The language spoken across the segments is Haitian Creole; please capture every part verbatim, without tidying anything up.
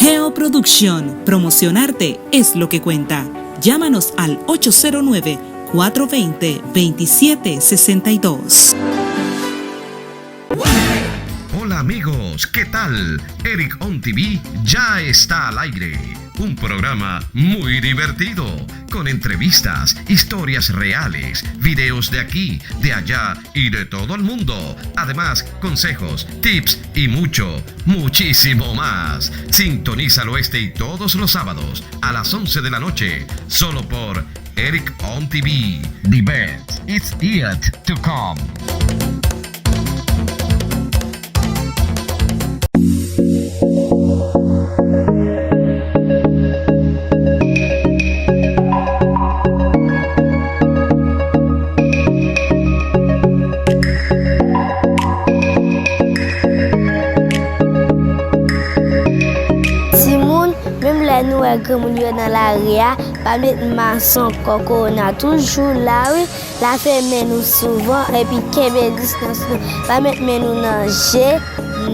Teo Producción, promocionarte es lo que cuenta. Llámanos al ocho cero nueve, cuatro veinte, veintisiete sesenta y dos. Hola amigos, ¿qué tal? Eric On T V ya está al aire. Un programa muy divertido, con entrevistas, historias reales, videos de aquí, de allá y de todo el mundo. Además, consejos, tips y mucho, muchísimo más. Sintonízalo este y todos los sábados a las once de la noche, solo por Eric On T V. The best is yet to come. Timoun, menm lè nou wè granmoun yo nan lari a, pa met mas ankò, kowona toujou la wi, l ap fèmen nou souvan, epi kenbe distans nou, pa met men nou nan je,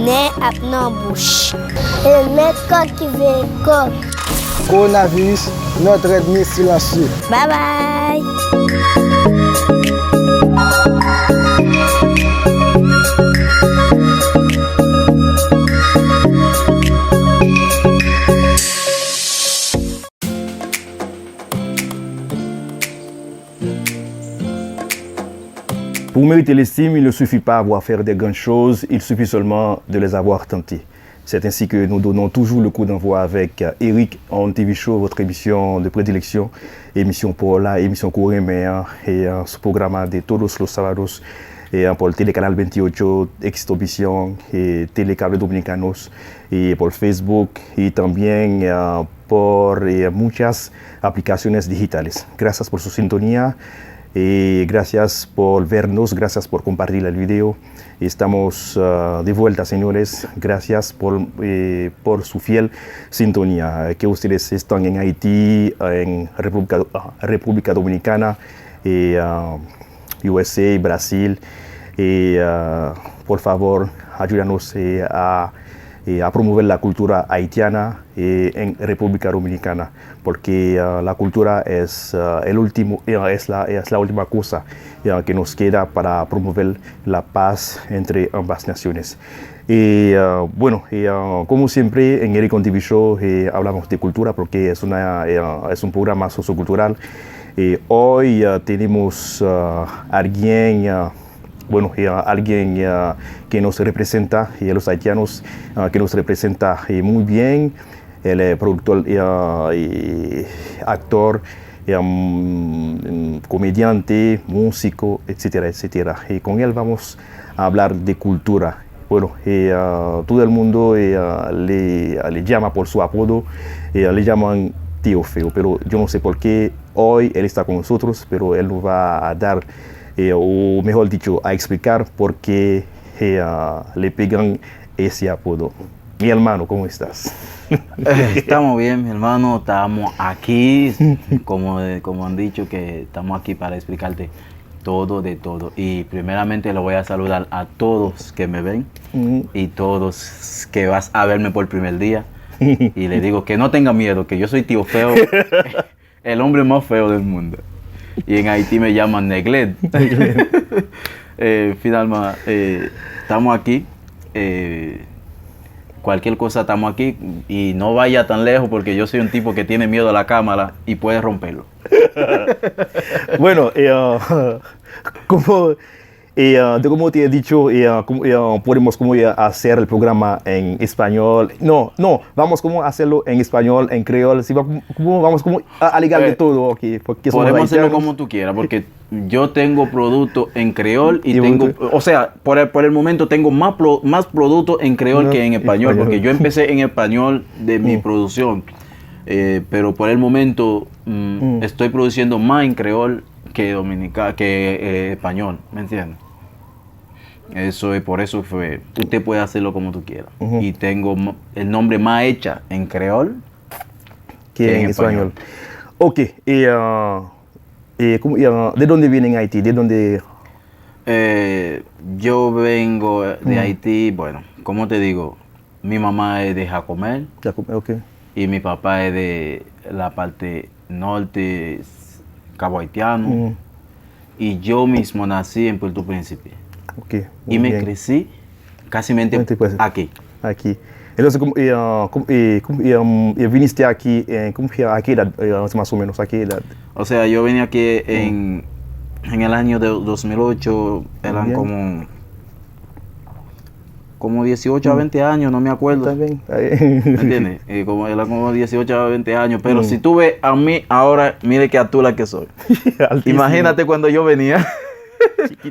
nen ak nan bouch. E met kòk ki veye kòk. Coronavirus, notre ennemi silencieux. Bye bye. Pour mériter l'estime, il ne suffit pas avoir fait des grandes choses, il suffit seulement de les avoir tentées. C'est ainsi que nous donnons toujours le coup d'envoi avec Eric on T V Show, votre émission de prédilection, émission pour la, émission que vous aimez, hein, et euh, ce programme de todos los sábados, et euh, por Telecanal veintiocho, Exitovision, et Telecable Dominicanos, et por Facebook, y también eh, por eh, muchas aplicaciones digitales. Gracias por su sintonía. Eh, gracias por vernos, gracias por compartir el video. Estamos uh, de vuelta, señores. Gracias por, eh, por su fiel sintonía. Que ustedes están en Haití, en República, República Dominicana, eh, uh, U S A, Brasil. Eh, uh, por favor, ayúdanos eh, a, eh, a promover la cultura haitiana eh, en República Dominicana, porque uh, la cultura es, uh, el último, uh, es, la, es la última cosa uh, que nos queda para promover la paz entre ambas naciones. Y uh, bueno, y, uh, como siempre en Eric on T V Show eh, hablamos de cultura porque es, una, eh, es un programa sociocultural. Eh, hoy uh, tenemos uh, alguien uh, bueno, eh, alguien eh, que nos representa, eh, los haitianos, ah, que nos representa eh, muy bien. Él es productor, eh, y actor, eh, mm, comediante, músico, etcétera, etcétera. Y con él vamos a hablar de cultura. Bueno, eh, ah, todo el mundo eh, ah, le, ah, le llama por su apodo, eh, le llaman Tío Feo, pero yo no sé por qué hoy él está con nosotros, pero él nos va a dar eh, o mejor dicho, a explicar por qué eh, le pegan ese apodo. Mi hermano, ¿cómo estás? Estamos bien, mi hermano, estamos aquí, como, como han dicho, que estamos aquí para explicarte todo de todo. Y primeramente le voy a saludar a todos que me ven y todos que vas a verme por primer día. Y le digo que no tenga miedo, que yo soy tío feo. El hombre más feo del mundo. Y en Haití me llaman Neglet. Eh, finalmente, eh, estamos aquí. Eh, cualquier cosa, estamos aquí. Y no vaya tan lejos porque yo soy un tipo que tiene miedo a la cámara y puede romperlo. Bueno, eh, uh, como Eh, de como te he dicho, eh, como, eh, podemos como eh, hacer el programa en español. No, no, vamos como hacerlo en español, en creol. Si va, como vamos como a, a ligar de todo, ok. Porque somos Podemos hacerlo haitianos. Como tú quieras, porque yo tengo producto en creol y, Y tengo, producto- o sea, por el, por el momento tengo más, pro- más producto en creol No, que en español, español. Porque yo empecé en español de mi Mm. producción, eh, pero por el momento mm, Mm. estoy produciendo más en creol que dominica, que eh, español, ¿me entiendes? Eso es por eso que fue, usted puede hacerlo como tú quieras. Ujú. Y tengo m- el nombre más hecha en creol. Que Que en en español. español. Ok, eh, ah, eh, ¿cómo- eh, ah, ¿de dónde viene en Haití? ¿De dónde? Eh, yo vengo de Mm. Haití, bueno, ¿cómo te digo? mi mamá es de Jacomel Jacomel, ok. Y mi papá es de la parte norte, Cabo Haitiano. Y yo mismo nací en Puerto Príncipe. Ok. Y me crecí casi mente aquí. Aquí. Entonces, como, eh, uh, como, eh, como, eh, um, eh, viniste aquí, eh, ¿cómo fue? ¿A qué edad, eh, más o menos? ¿A qué edad? O sea, yo vine aquí en, en el año de dos mil ocho, eran como como dieciocho a veinte años, no me acuerdo. También. ¿Me entiendes? Eh, como era como dieciocho a veinte años. Pero si tú ves a mí ahora, mire qué atula que soy. Imagínate cuando yo venía.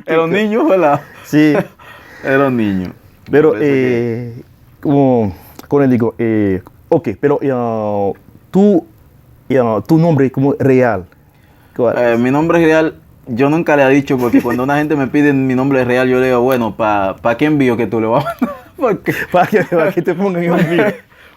Era un niño, ¿verdad? Sí. Era un niño. Pero, eh, como, ¿cómo le digo? Eh, ok, pero uh, tú, uh, tu nombre como real. Eh, mi nombre real, yo nunca le he dicho porque cuando una gente me pide mi nombre real, yo le digo, bueno, ¿para pa qué envío que tú le vas a mandar? Porque, ¿Para qué, para que te pongan un envío?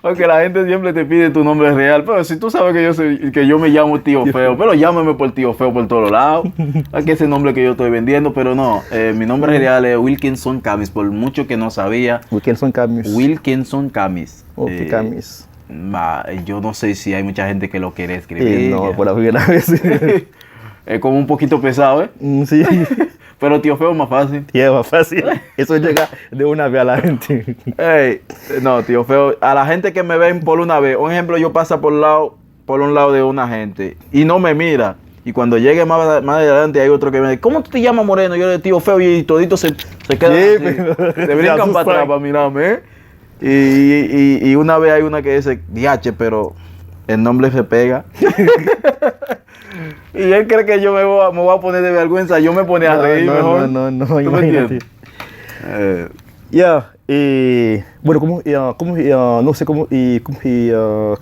Porque la gente siempre te pide tu nombre real, pero si tú sabes que yo soy, que yo me llamo Tío Feo, pero llámame por Tío Feo por todos lados, es que ese nombre que yo estoy vendiendo, pero no, eh, mi nombre real es Wilkinson Camis, por mucho que no sabía. Wilkinson Camis. Wilkinson Camis. Ok, eh, Camis. Ma, yo no sé si hay mucha gente que lo quiere escribir. Eh, no, por la primera vez. Es como un poquito pesado, ¿eh? Mm, sí. Pero Tío Feo es más fácil. Yeah, más fácil. Eso llega de una vez a la gente. Hey, no, Tío Feo, a la gente que me ven por una vez, un ejemplo, yo pasa por lado, por un lado de una gente y no me mira. Y cuando llegue más, más adelante hay otro que me dice, ¿cómo tú te llamas Moreno? Yo le digo, Tío Feo, y todito se, se quedan Sí, así, pero se se brincan para asustan. Atrás para mirarme, ¿eh? Y, y, y, y una vez hay una que dice, diache, pero el nombre se pega. Y él cree que yo me voy, a, me voy a poner de vergüenza, yo me pone a reír No, mejor. No, no, no, ¿Tú me imagínate. Entiendes? Eh, Ya, eh, bueno, como, ya, como, ya, no sé cómo, eh, como, ya,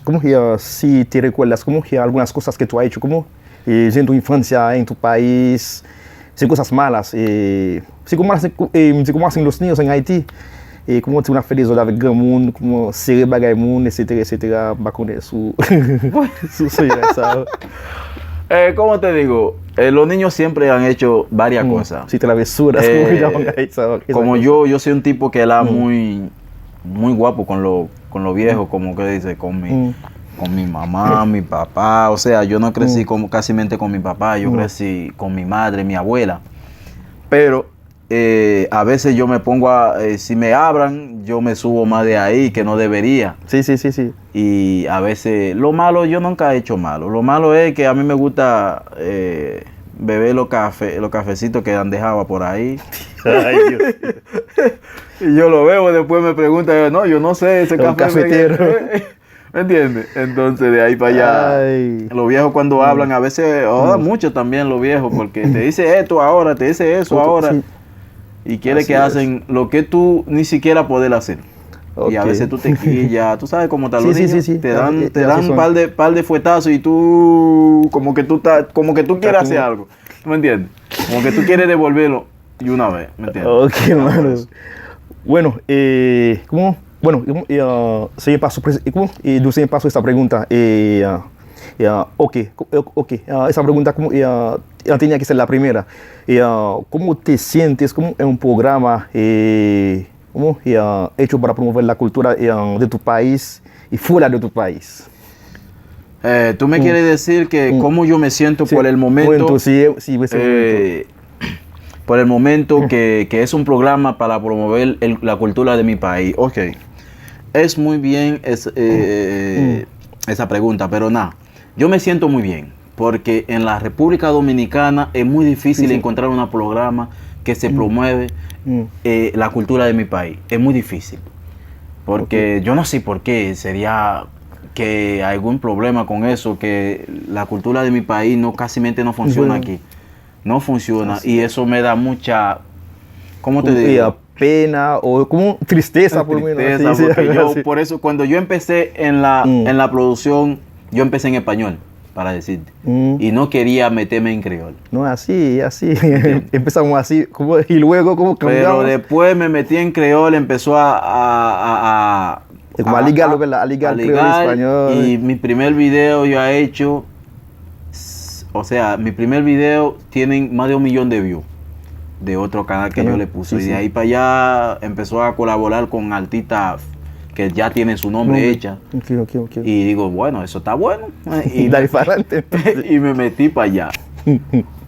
como, ya, si te recuerdas, como, ya, algunas cosas que tú has hecho, como, eh, en tu infancia, en tu país, si cosas malas, eh, si cómo hacen, eh, si cómo hacen los niños en Haití, eh, como te una feliz hora de gran moun, como se bagay moun, etcétera, etcétera, va con eso. Su, su, ya, ¿sabes? Eh, ¿cómo te digo? Eh, los niños siempre han hecho varias cosas. Sí, travesuras, Eh, como llaman ahí, ¿sabes? Como yo, yo soy un tipo que era muy, muy guapo con lo, con lo viejo, como que dice, con mi, Mm. con mi mamá, mi papá. O sea, yo no crecí como casi mente con mi papá, yo crecí con mi madre, mi abuela. Pero eh, a veces yo me pongo a, eh, si me hablan, yo me subo más de ahí que no debería. Sí, sí, sí, sí. Y a veces, lo malo, yo nunca he hecho malo. Lo malo es que a mí me gusta eh, beber los cafés, los cafecitos que han dejado por ahí. Ay, Dios. Y yo lo bebo, después me preguntan, yo, no, yo no sé, ese Un café. cafetero. ¿Me entiendes? Entonces, de ahí para allá, Ay. Los viejos cuando hablan, a veces jodan mucho también los viejos, porque te dice esto ahora, te dice eso Otro, ahora, sí. Y quiere Así que es. Hacen lo que tú ni siquiera puedes hacer. Y a Ok. veces tú te quillas, tú sabes cómo están Sí, los sí, niños, sí, sí. te dan, Así, te así dan un son. Par de, par de fuetazos y tú como que tú, estás, como que tú quieres hacer como algo, ¿tú me entiendes? Como que tú quieres devolverlo y una vez, ¿me entiendes? Ok, hermano. Bueno, eh, ¿cómo? Bueno, eh, ah, se paso, eh, ¿cómo? Eh, yo se paso esta pregunta. Eh, ah, eh, ah, ok, co- eh, ok. Ah, esa pregunta, como, eh, ah, yo tenía que ser la primera. Eh, ah, ¿cómo te sientes como en un programa eh, como, eh, ah, hecho para promover la cultura eh, ah, de tu país y fuera de tu país? Eh, tú me quieres decir que cómo yo me siento Sí, por el momento. Momento, sí, eh, sí, ese momento. Eh, por el momento que, que es un programa para promover el- la cultura de mi país. Ok, es muy bien es- eh, esa pregunta, pero nada, yo me siento muy bien, porque en la República Dominicana es muy difícil Sí, sí. encontrar un programa que se promueve Mm. eh, la cultura de mi país. Es muy difícil, porque yo no sé por qué sería que hay algún problema con eso, que la cultura de mi país no casi mente no funciona Bueno. Aquí. No funciona Así y eso me da mucha, ¿cómo te Como, digo? Eh, pena o como tristeza, por lo menos. Tristeza, Así, sí, porque yo, así. Por eso cuando yo empecé en la, Mm. en la producción, yo empecé en español, para decirte. Mm. Y no quería meterme en criol. No, así, así. Empezamos así, como, y luego como Pero cambiamos. Después me metí en creol, empezó a, a, a, a Es como a ligarlo, ¿verdad? A ligar creol y español. Y mi primer video yo ha hecho, s- o sea, mi primer video tienen más de un millón de views. de otro canal que yo le puso. Y de ahí para allá empezó a colaborar con artistas que ya tienen su nombre hecha. Ok, ok, ok. Y digo, bueno, eso está bueno. Y, Dale para adelante. Y me metí para allá.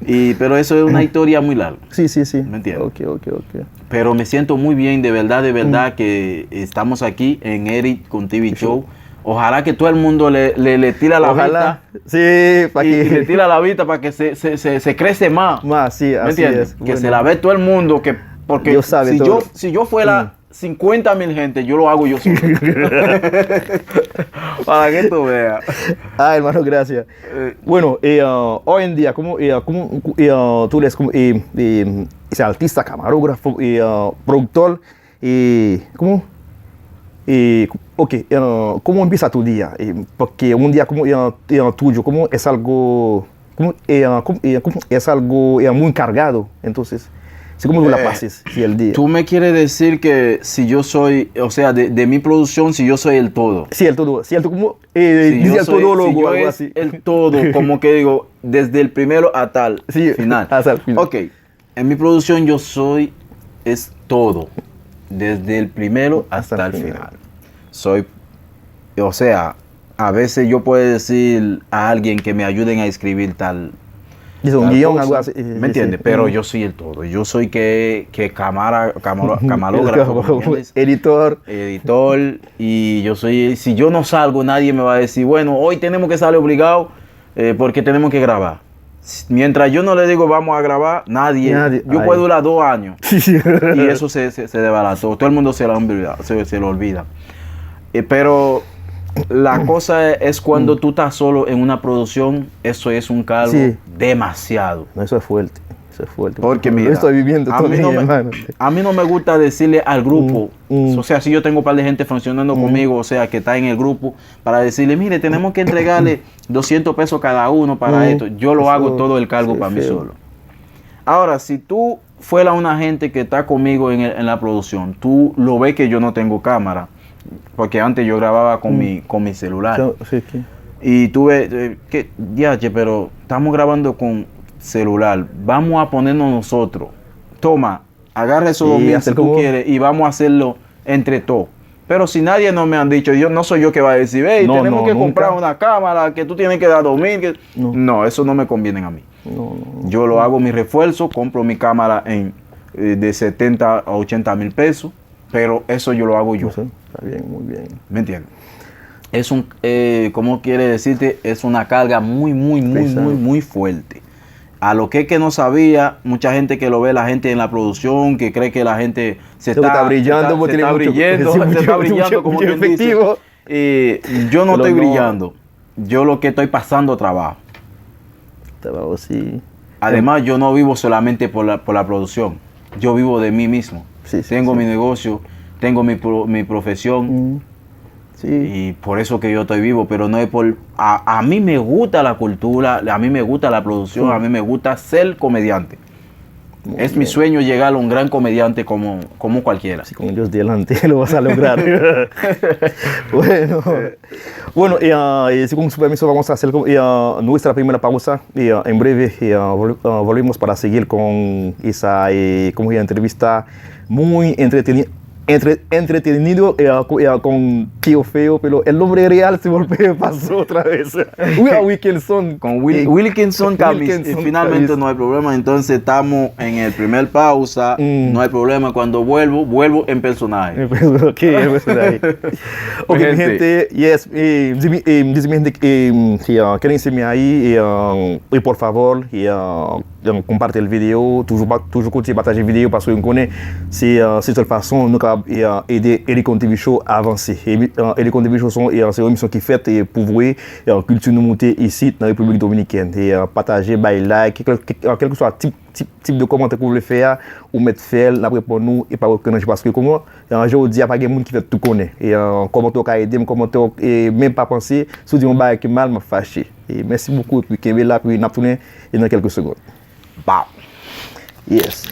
Y, pero eso es una historia muy larga. Sí, sí, sí. ¿Me entiendes? Ok, ok, ok. Pero me siento muy bien, de verdad, de verdad, que estamos aquí en Eric con T V Show. Ojalá que todo el mundo le, le, le tira la vista. Sí, para y, y le que tira la vista para que se, se, se, se crece más. Más, sí, ¿Me así entiendes? Es. Que se la ve todo el mundo. Que, porque Dios sabe si, todo. Yo, si yo fuera cincuenta mil gente, yo lo hago yo solo. Para que tú veas. Ah, hermano, gracias. Bueno, eh, uh, hoy en día, como, eh, como, eh, uh, tú eres como eh, eh, ese artista, camarógrafo, eh, uh, productor, eh, ¿cómo? Eh, ok, eh, ¿cómo empieza tu día? Eh, porque un día como eh, eh, tuyo, ¿cómo es algo, como, eh, como, eh, como es algo eh, muy cargado? Entonces, ¿sí cómo tú la pasas? Si el día. Tú me quieres decir que si yo soy, o sea, de, de mi producción, si yo soy el todo. Si el todo, si el todo, como eh, si dice yo el soy, todólogo, si yo algo es así. El todo, como que digo, desde el primero hasta el Sí, final. Hasta el final. Ok, en mi producción yo soy, es todo, desde el primero hasta, el final. Soy, o sea, a veces yo puedo decir a alguien que me ayuden a escribir tal. Dice un tal guión, cosa, algo así. Sí, ¿Me sí, entiendes? Sí. Pero yo soy el todo. Yo soy que, que camara, camaro- camarógrafo, ¿me entiendes? Editor. Editor, y yo soy, si yo no salgo, nadie me va a decir, bueno, hoy tenemos que salir obligado eh, porque tenemos que grabar. Mientras yo no le digo vamos a grabar, nadie, Nadie, yo ay. Puedo durar dos años Sí, sí. Y eso se, se, se desbarató. Todo el mundo se lo olvida. Se, se lo olvida. Eh, pero la cosa es cuando tú estás solo en una producción, eso es un cargo Sí. Demasiado. No, eso es fuerte. Eso es fuerte. Porque Lo mira, estoy viviendo a mí, también, no me, hermano. A mí no me gusta decirle al grupo, Mm, mm. O sea, si yo tengo un par de gente funcionando conmigo, o sea, que está en el grupo, para decirle, mire, tenemos que entregarle doscientos pesos cada uno para Mm, esto, yo lo eso, hago todo el cargo sí, para mí feo. Solo. Ahora, si tú fuera una gente que está conmigo en, el- en la producción, tú lo ves que yo no tengo cámara, porque antes yo grababa con, mi, con mi celular. Yo- sí, que- Y tú ves, eh, que, diache, pero estamos grabando con celular, vamos a ponernos nosotros. Toma, agarra esos Y dos mil hacer si tú como- quieres y vamos a hacerlo entre todos. Pero si nadie no me han dicho, yo no soy yo que va a decir, hey, No, tenemos no, que nunca. Comprar una cámara, que tú tienes que dar dos mil. Que... No. No, eso no me conviene a mí. No, no, no. Yo lo hago mi refuerzo, compro mi cámara en, eh, de setenta a ochenta mil pesos, pero eso yo lo hago yo. No sé, está bien, muy bien. ¿Me entiendes? Es un, eh, ¿cómo quiere decirte? Es una carga muy, muy, muy, Pesado. Muy, muy fuerte. A lo que es que no sabía, mucha gente que lo ve, la gente en la producción, que cree que la gente se Creo que está, está brillando, se está, porque se tiene está mucho- brillando, sí, se mucho- está brillando, mucho- como mucho quien dice. efectivo. Eh, yo no Pero estoy no. Brillando. Yo lo que estoy pasando trabajo. Trabajo, sí. Además, yo no vivo solamente por la, por la producción. Yo vivo de mí mismo. Sí, sí, Tengo sí. Mi negocio, tengo mi, pro- mi profesión. Mm. Sí. Y por eso que yo estoy vivo, pero no es por... A, a mí me gusta la cultura, a mí me gusta la producción, a mí me gusta ser comediante. Muy Es mi bien. Sueño llegar a un gran comediante como, como cualquiera. Si con Dios delante lo vas a lograr. Bueno, bueno, y, ah, y si con su permiso vamos a hacer como, y, ah, nuestra primera pausa y, ah, en breve y, ah, vol- ah, volvemos para seguir con esa eh, como que entrevista muy entretenida. Entre, entretenido eh, co- eh, con Kio Feo, pero el nombre real se volvió pasó otra vez. We are Wilkinson. Con Wil- Eh, Wilkinson Camis. Wilkinson Y finalmente Camis. No hay problema. Entonces estamos en el primer pausa. Mm. No hay problema. Cuando vuelvo, vuelvo en personaje. Ok, personaje. Ok, mi Gente. Gente, yes, eh, m di mi, eh, m di mi gente, eh, si, ah, quieren seguirme ahí, eh, ah, y por favor, y, ah, donc, comparte el video, toujours, pa- toujours continuer partager vidéo parce que nous connaît, c'est, euh, c'est seule façon nous capable euh, aider Eric Contribution avancer. Et, euh, Eric Contribution sont, et, euh, c'est une émission qui fait et pour vous, et, euh, culture nous monter ici dans la République Dominicaine. Et euh, partager, by like, quel, quel, quel que soit type, type, type de commentaire que vous voulez faire, ou mettre faire, la répondre nous et pas reconnaître parce que comment, euh, je vous dis, il n'y a pas de monde qui fait tout connaître. Et euh, comment tu as aidé, comment tu as, et même pas pensé, si vous dites un bagage qui est mal, m'a fâché. Et merci beaucoup, et puis Kevin là, puis nous tourner et dans quelques secondes. Bow. Yes.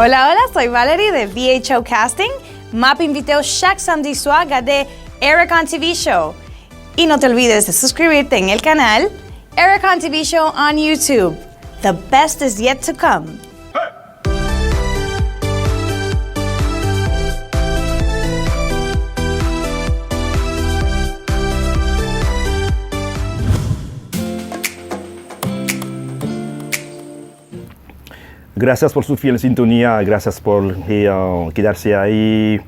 Hola, hola, soy Valerie de V H O Casting. M ap envite w chak samdi swa gade Ericon T V Show. Y no te olvides de suscribirte en el canal Ericon T V Show on YouTube. The best is yet to come. Gracias por su fiel sintonía, gracias por eh, ah, quedarse ahí.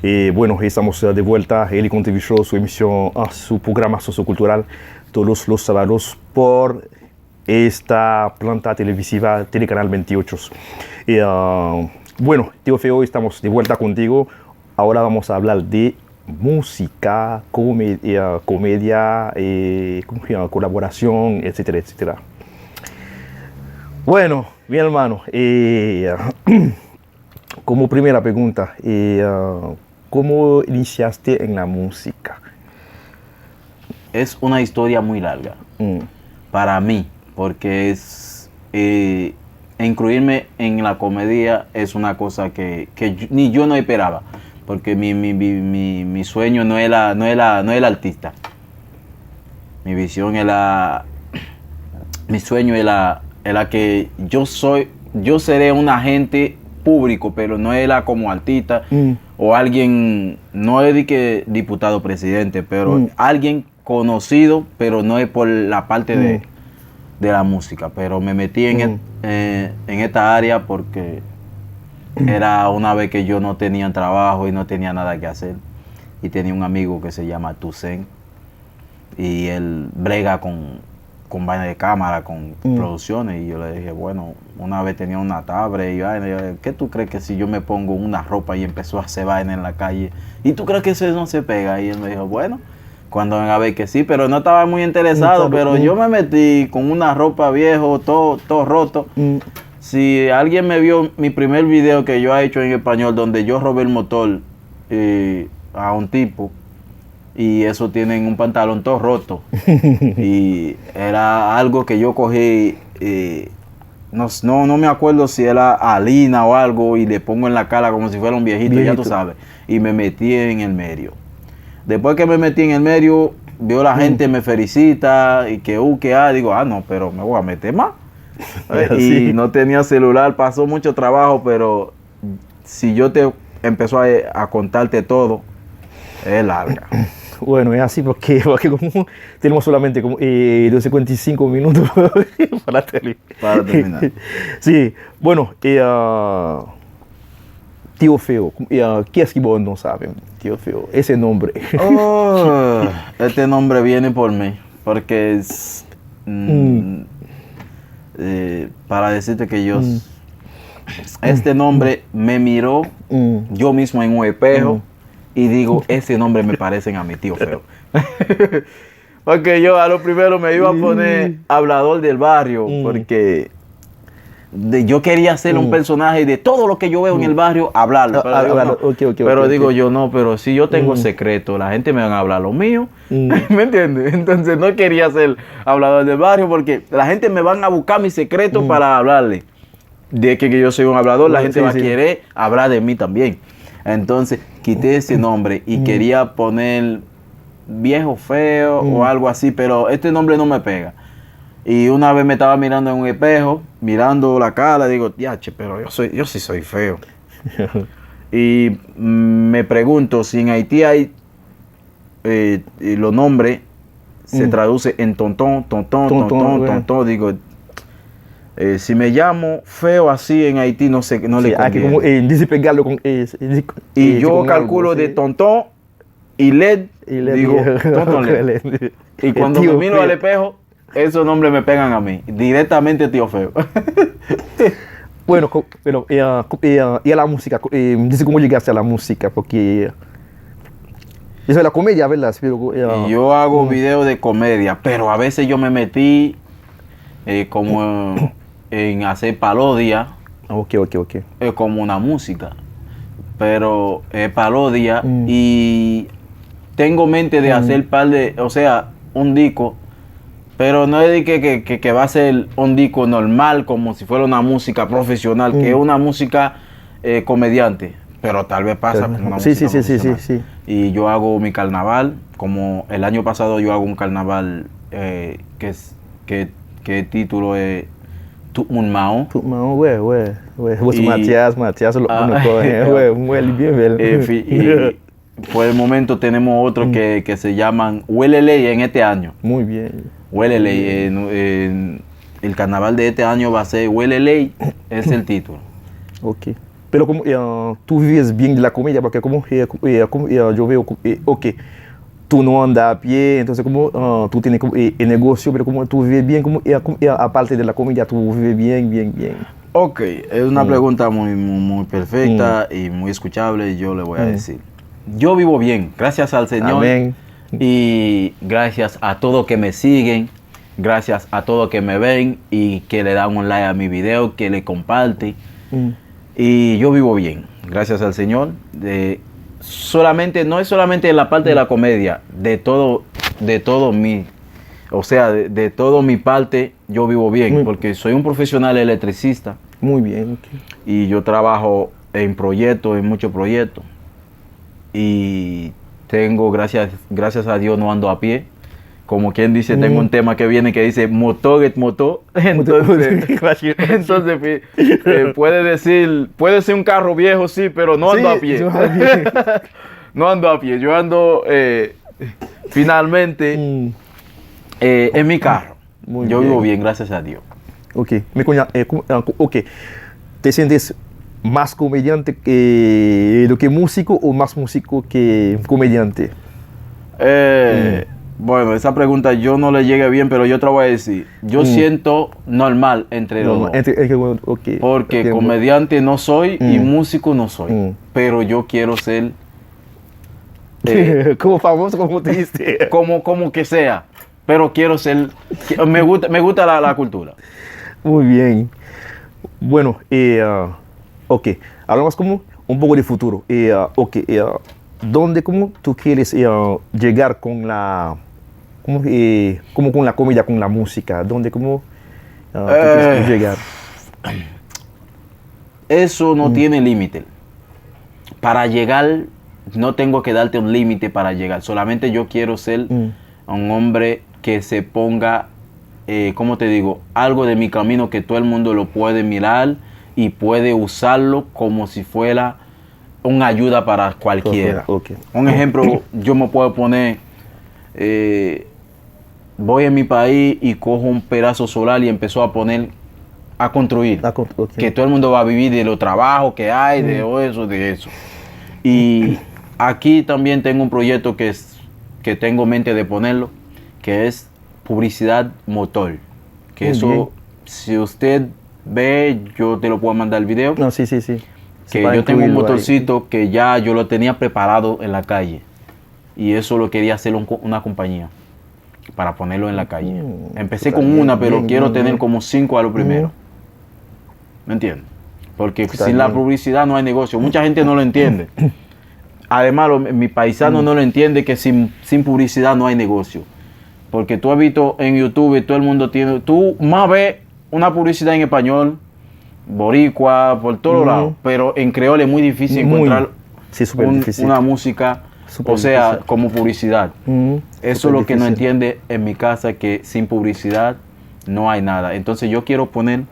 Eh, bueno, estamos eh, de vuelta, Ericon T V Show, su emisión, ah, su programa sociocultural, todos los sábados por esta planta televisiva, Telecanal veintiocho. Eh, ah, bueno, Teofeo, estamos de vuelta contigo. Ahora vamos a hablar de música, come- eh, comedia, eh, ¿cómo se llama? Colaboración, etcétera, etcétera. Bueno, mi hermano, eh, como primera pregunta, eh, ah, ¿cómo iniciaste en la música? Es una historia muy larga Mm, para mí, porque es eh, incluirme en la comedia es una cosa que, que yo- ni yo no esperaba, porque mi, mi, mi, mi- mi sueño no era, no, era, no era artista. Mi visión era, mi sueño era, era que yo soy, yo seré un agente público, pero no era como artista mm, o alguien, no es de que diputado presidente, pero Mm. alguien conocido, pero no es por la parte de, Mm. de la música, pero me metí en, Mm. et- eh, en esta área porque era una vez que yo no tenía trabajo y no tenía nada que hacer. Y tenía un amigo que se llama Toussaint y él brega con, con vaina de cámara, con Mm. producciones. Y yo le dije, bueno, una vez tenía una tablet y yo, "Ay, ¿qué tú crees que si yo me pongo una ropa y empezó a hacer vaina en la calle? ¿Y tú crees que eso no se pega?" Y él me dijo, bueno, cuando venga a ver que sí, pero no estaba muy interesado, Interesado, pero mm. yo me metí con una ropa viejo, todo, todo roto. mm, Si alguien me vio mi primer video que yo he hecho en español, donde yo robé el motor eh, a un tipo, y eso tienen un pantalón todo roto. Y era algo que yo cogí, eh, no, no, no me acuerdo si era harina o algo, y le pongo en la cara como si fuera un viejito, ya tú Viejito. Sabes. Y me metí en el medio. Después que me metí en el medio, veo la gente me felicita y que uh, que ah, digo, ah, no, pero me voy a meter más. Eh, Sí. Y no tenía celular, pasó mucho trabajo, pero si yo te empezó a, a contarte todo, es larga. Bueno, es así porque, porque como tenemos solamente como eh, doce cuarenta y cinco minutos para terminar. Para terminar. Sí, bueno, eh, ah, Tío Feo, eh, ah, ¿quién es que vos no saben? Tío Feo, ese nombre. Oh, este nombre viene por mí, porque es, mm, eh, para decirte que yo, este nombre me miró Mm, yo mismo en un espejo y digo, ese nombre me parecen a mi tío Feo. Porque yo a lo primero me iba a poner hablador del barrio, Mm. Porque de- yo quería ser un Mm. personaje de todo lo que yo veo en el barrio, hablarlo. Ah, Pero, ah, digo, hablarlo. no. Ok, ok, Pero ok, digo ok. Yo, no, pero si yo tengo Mm. Secreto, la gente me van a hablar lo mío. Mm. ¿Me entiendes? Entonces no quería ser hablador del barrio porque la gente me van a buscar mi secreto Mm. Para hablarle. De que, que yo soy un hablador, la Mm, gente sí, va a sí. Querer hablar de mí también. Entonces quité ese nombre y Mm. Quería poner viejo feo Mm. O algo así, pero este nombre no me pega. Y una vez me estaba mirando en un espejo, mirando la cara, digo, diache, pero yo soy, yo sí soy feo. Y me pregunto si en Haití hay eh, y los nombres se Mm. traduce en tontón, tontón, Tontón, tontón, bueno. Tontón, digo, eh, si me llamo feo así en Haití, no sé, no le Sí, aquí conviene. Como eh, dice pegarlo con eh, eh, Y eh, yo con algo, calculo de sí. Tontón y Led, Y le digo, dije, Tonton Led. Y cuando me tío miro Feo. Al espejo, esos nombres me pegan a mí, directamente tío feo. Bueno, co- bueno eh, ah, co- eh, ah, y a la música, co- eh, dice cómo llegaste a la música, porque eso es la comedia, ¿verdad? Sí, pero, eh, ah, Yo hago mm, videos de comedia, pero a veces yo me metí eh, como en hacer parodia, Ok, ok, ok. Es como una música, pero es parodia Mm. y tengo mente de Mm. Hacer par de, o sea, un disco, pero no es de que, que, que, que va a ser un disco normal como si fuera una música profesional, que Mm. Es una música eh, comediante, pero tal vez pasa como una Sí, sí, música sí, sí, sí, profesional. Sí. Y yo hago mi carnaval, como el año pasado yo hago un carnaval eh, que, es- que, que el título es Tout Moun Mawon. Tout moun, wè, wè, wè. Wè, sou Y- Mathias, Mathias, lòt Ah, moun ankò, wè, wè, mwen, li byen bèl. Eh, fi- y- por el momento tenemos otro que, que se llaman Weleley en este año. Muy bien. Weleley, eh, no- eh, el carnaval de este año va a ser Weleley, es el título. Ok. Pero como eh, tú vives bien de la comedia, porque como, eh, como, eh, como, eh, yo veo, como, eh, ok, tú no andas a pie, entonces como ah, tú tienes como, eh, el negocio, pero como tú vives bien, como, eh, como, eh, aparte de la comedia, tú vives bien, bien, bien. Ok, es una pregunta muy, muy, muy perfecta y muy escuchable, yo le voy a decir. Yo vivo bien, gracias al Señor. Amén. Y gracias a todos que me siguen, gracias a todos que me ven y que le dan un like a mi video, que le comparten. Mm. Y yo vivo bien, gracias al Señor. De, solamente, no es solamente en la parte de la comedia, de todo, de todo mi, o sea, de, de todo mi parte, yo vivo bien, Mm. porque soy un profesional electricista Muy bien, ok. y yo trabajo en proyectos, en muchos proyectos. Y tengo, gracias, gracias a Dios, no ando a pie. Como quien dice, tengo un tema que viene que dice, motor et motor. Entonces, entonces eh, puede decir, puede ser un carro viejo, sí, pero no ando a pie. No ando a pie. Yo ando eh, finalmente Mm. eh, en mi carro. Muy Yo bien. Vivo bien, gracias a Dios. Ok. Me konya, eh, kou- eh, kou- ok. Te sientes más comediante que, do que músico o más músico que comediante? Eh, Bueno, esa pregunta yo no le llegué bien, pero yo te la voy a decir. Yo siento normal entre los Normal. dos. Entre, entre, ok. Porque Entiendo. Comediante no soy y Mm. Músico no soy. Mm. Pero yo quiero ser eh, Como famoso, como tú dices. como, como que sea. Pero quiero ser. Que- Me gusta, me gusta la, la cultura. Muy bien. Bueno, eh, ah, ok. Hablamos como un poco de futuro. Eh, ah, ok, eh, ah, ¿dónde como tú quieres eh, ah, llegar con la, como, eh, como con la comedia, con la música? ¿Dónde como ah, tú quieres Eh. llegar? Eso no tiene límite. Para llegar, no tengo que darte un límite para llegar. Solamente yo quiero ser Mm. un hombre que se ponga, eh, ¿cómo te digo? Algo de mi camino que todo el mundo lo puede mirar y puede usarlo como si fuera una ayuda para cualquiera. Ok. Un ejemplo, yo me puedo poner, eh, voy en mi país y cojo un pedazo solar y empezó a poner, a construir. Ah, con- ok. Que todo el mundo va a vivir de los trabajos que hay, de eso, de eso. Y aquí también tengo un proyecto que, es, que tengo mente de ponerlo, que es publicidad motor. Que Muy eso, bien. Si usted ve, yo te lo puedo mandar el video. No, sí, sí, sí. Sí, Que para yo tengo un incluirlo ahí. Motorcito que ya yo lo tenía preparado en la calle. Y eso lo quería hacer un co- una compañía para ponerlo en la calle. Mm, Empecé está con bien, una, pero bien, quiero bien, tener bien. Como cinco a lo primero. Mm. ¿Me entiendes? Porque Está sin la bien. Publicidad no hay negocio. Mucha gente no lo entiende. Además, lo- mi paisano no lo entiende que sin, sin publicidad no hay negocio. Porque tú has visto en YouTube, todo el mundo tiene, tú más ves una publicidad en español, boricua, por todos Ujú. Lados, pero en creol es muy difícil Muy. Encontrar Sí, súper un- difícil. Una música, Súper o sea, difícil. Como publicidad. Mm, Eso es súper lo que no difícil. Entiende en mi casa, que sin publicidad no hay nada. Entonces yo quiero poner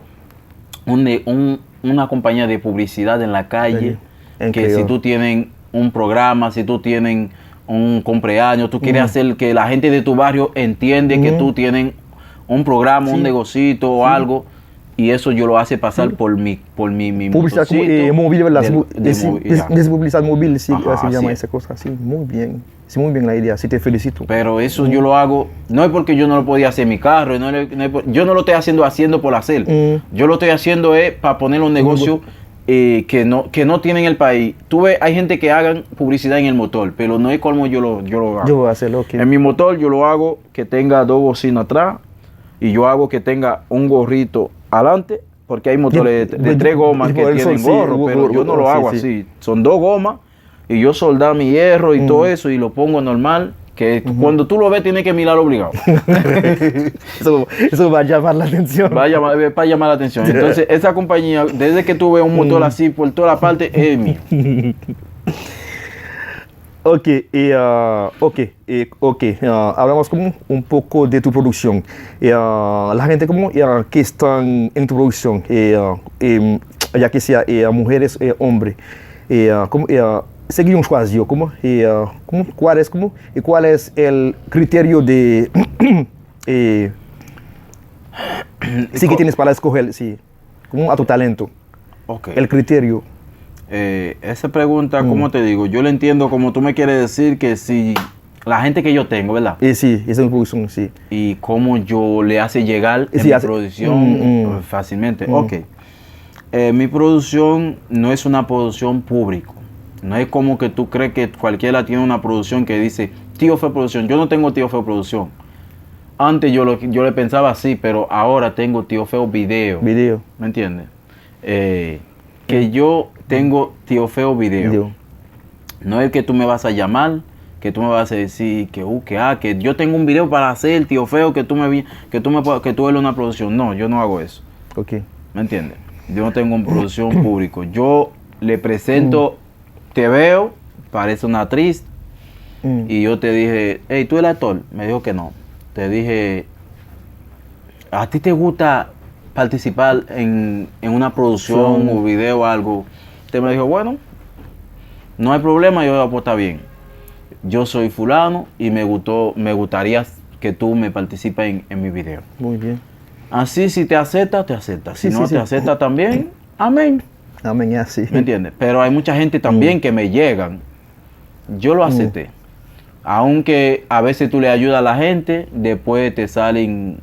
un, ne- un- una compañía de publicidad en la calle, En que si creol. Tú tienes un programa, si tú tienes un cumpleaños, tú quieres Mm. Hacer que la gente de tu barrio entiende que Ujú. Tú tienes un programa, un Sí. Negocito o Sí. Algo, y eso yo lo hace pasar por mi, por mi, mi Publicidad como, motocito eh, móvil, ¿verdad? del- Mu- de eh, sí, mo- des- ya. Des publicidad móvil, sí, Ajá, así se así llama es. Esa cosa, sí, muy bien. Sí, muy bien la idea, sí, te felicito. Pero eso yo lo hago, no es porque yo no lo podía hacer en mi carro, no le- no es por- yo no lo estoy haciendo haciendo por hacer. Mm. Yo lo estoy haciendo es para poner un negocio eh, que, no, que no tiene en el país. Tú ves, hay gente que hagan publicidad en el motor, pero no es como yo lo, yo lo hago. Yo voy a hacerlo, ok. En mi motor yo lo hago que tenga dos bocinas atrás y yo hago que tenga un gorrito adelante, porque hay motores de, de Bien, tres gomas que por eso tienen sí, gorro, go- pero go- yo no lo sí, hago sí. Así. Son dos gomas y yo soldar mi hierro y todo eso y lo pongo normal Que cuando tú lo ves, tienes que mirar obligado. Eso, eso va a llamar la atención. Va a llamar, eh, para llamar la atención. Entonces, esa compañía, desde que tú ves un motor así por toda la parte, es mío. Ok, e, ah, ok, e, ok, ah, hablamos como un poco de tu producción. E, ah, la gente como, e, ah, que están en tu producción, e, ah, em, ya que sea, e, ah, mujeres, e, hombre, e, ah, como, e, ah, sé que yo chwazi yo, como, e, ah, como, cuál es, como, e cuál es el criterio de, e, si que tienes para escoger, si, como a tu talento, Ok. el criterio. Eh, esa pregunta, ¿cómo te digo? Yo le entiendo como tú me quieres decir que si la gente que yo tengo, ¿verdad? E si, esa es una producción, si. Y cómo yo le hace llegar en Sí, mi hace- producción mm, mm. eh, fácilmente. Ok. Eh, mi producción no es una producción público. No es como que tú crees que cualquiera tiene una producción que dice, Tío Feo Producción. Yo no tengo Tío Feo Producción. Antes yo, lo, yo le pensaba así, pero ahora tengo Tío Feo Video. Video. ¿Me entiendes? Eh, que yo tengo Tío Feo Video. Video. No es que tú me vas a llamar, que tú me vas a decir que, uh, que, ah, que yo tengo un video para hacer, Tío Feo, que tú me, vi- que tú me, puedas- que tú eres una producción. No, yo no hago eso. Ok. ¿Me entiendes? Yo no tengo una producción público. Yo le presento, te veo, parece una actriz, Mm. y yo te dije, hey, ¿tú eres actor? Me dijo que no. Te dije, ¿a ti te gusta participar en, en una producción Son- o video o algo? Te me dijo, bueno, no hay problema, yo digo, pues está bien. Yo soy fulano y me gustó, me gustaría que tú me participes en, en mi video. Muy bien. Así, si te acepta, te acepta. Si Sí, no sí, te sí. acepta también, amén. Amén, así. ¿Me entiendes? Pero hay mucha gente también que me llegan. Yo lo acepté. Aunque a veces tú le ayudas a la gente, después te salen...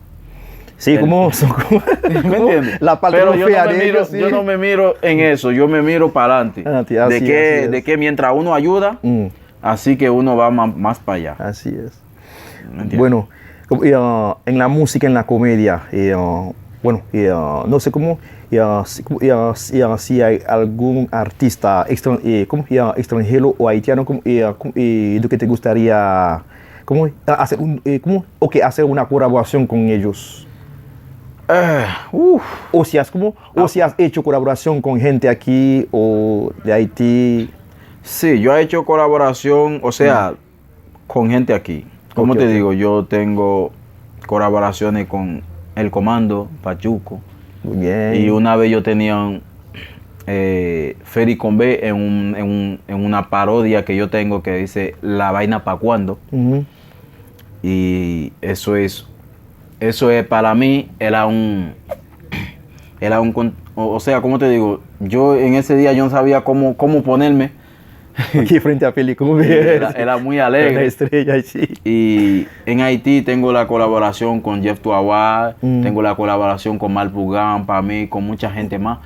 Sí, como, son como, ¿Me entiendes? La parte Pero no yo fea no, me de miro, ellos, sí. Yo no me miro en eso, yo me miro para adelante. Ah, sí, así De que, es. De que mientras uno ayuda, Mm, así que uno va más, más para allá. así es. ¿Me entiendes? Bueno, como, eh, ah, en la música, en la comedia, eh, ah, bueno, eh, ah, no sé cómo, eh, ah, si, como, eh, ah, si, eh, ah, si hay algún artista extran- eh, como, eh, ah, extranjero o haitiano como, eh, ah, como, eh, de que te gustaría como, ah, hacer un, eh, como, ok, hacer una colaboración con ellos. Eh, uf. O si has como, o si has hecho colaboración con gente aquí o de Haití. Sí, yo he hecho colaboración, o sea, con gente aquí. ¿Cómo Ok, te ok. Digo? Yo tengo colaboraciones con El Comando, Pachuco. Muy bien. Y una vez yo tenía eh, Feri Combé en, un, en, un, en una parodia que yo tengo que dice La vaina pa cuando. Ujú. Y eso es, eso es para mí, era un, era un, con- o, o sea, ¿cómo te digo? Yo en ese día yo no sabía cómo, cómo ponerme. Aquí frente a película. Era, era muy Una alegre. Estrella, sí. Y en Haití tengo la colaboración con Jeff Tuawa, Mm. Tengo la colaboración con Mal Pugan, para mí, con mucha gente más.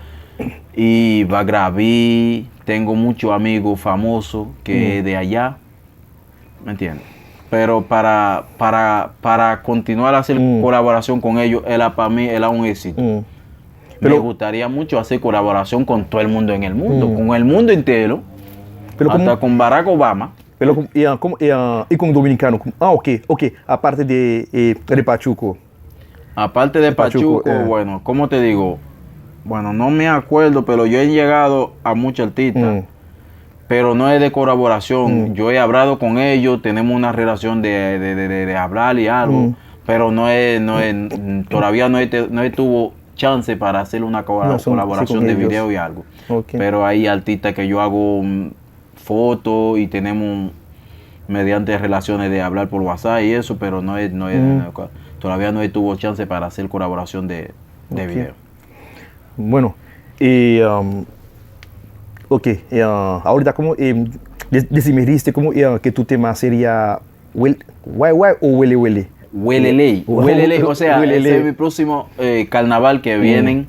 Y Bagravi, tengo muchos amigos famosos que Mm. es de allá. ¿Me entiendes? Pero para, para, para continuar a hacer Mm. colaboración con ellos, era para mí era un éxito. Mm. Me Pero- gustaría mucho hacer colaboración con todo el mundo en el mundo, Mm. con el mundo entero, Pero hasta como, con Barack Obama. pero como, y, ah, como, y, ah, y con dominicano, como, ah, ok, ok, aparte de, eh, de Pachuco. Aparte de Pachuco, Pachuco, eh. Bueno, ¿cómo te digo? Bueno, no me acuerdo, pero yo he llegado a muchos artistas, Mm. pero no es de colaboración. Mm. Yo he hablado con ellos, tenemos una relación de, de, de, de- de hablar y algo, Mm. pero no es, no es, todavía no, he te- no tuvo chance para hacer una co- No, son- colaboración sí, con de ellos. Video y algo. Ok. Pero hay artistas que yo hago mm, fotos y tenemos mediante relaciones de hablar por WhatsApp y eso, pero no es, no es, Mm. no es co- todavía no tuvo chance para hacer colaboración de, de Ok. Video. Bueno, y, um, ok, y, ah, ahorita como, eh, de- decidiste como, eh, que tu tema sería Wel- Wai Wai o Wele Wele. Weleley, Wow. Weleley, o sea, Weleley. ese es mi próximo eh, carnaval que vienen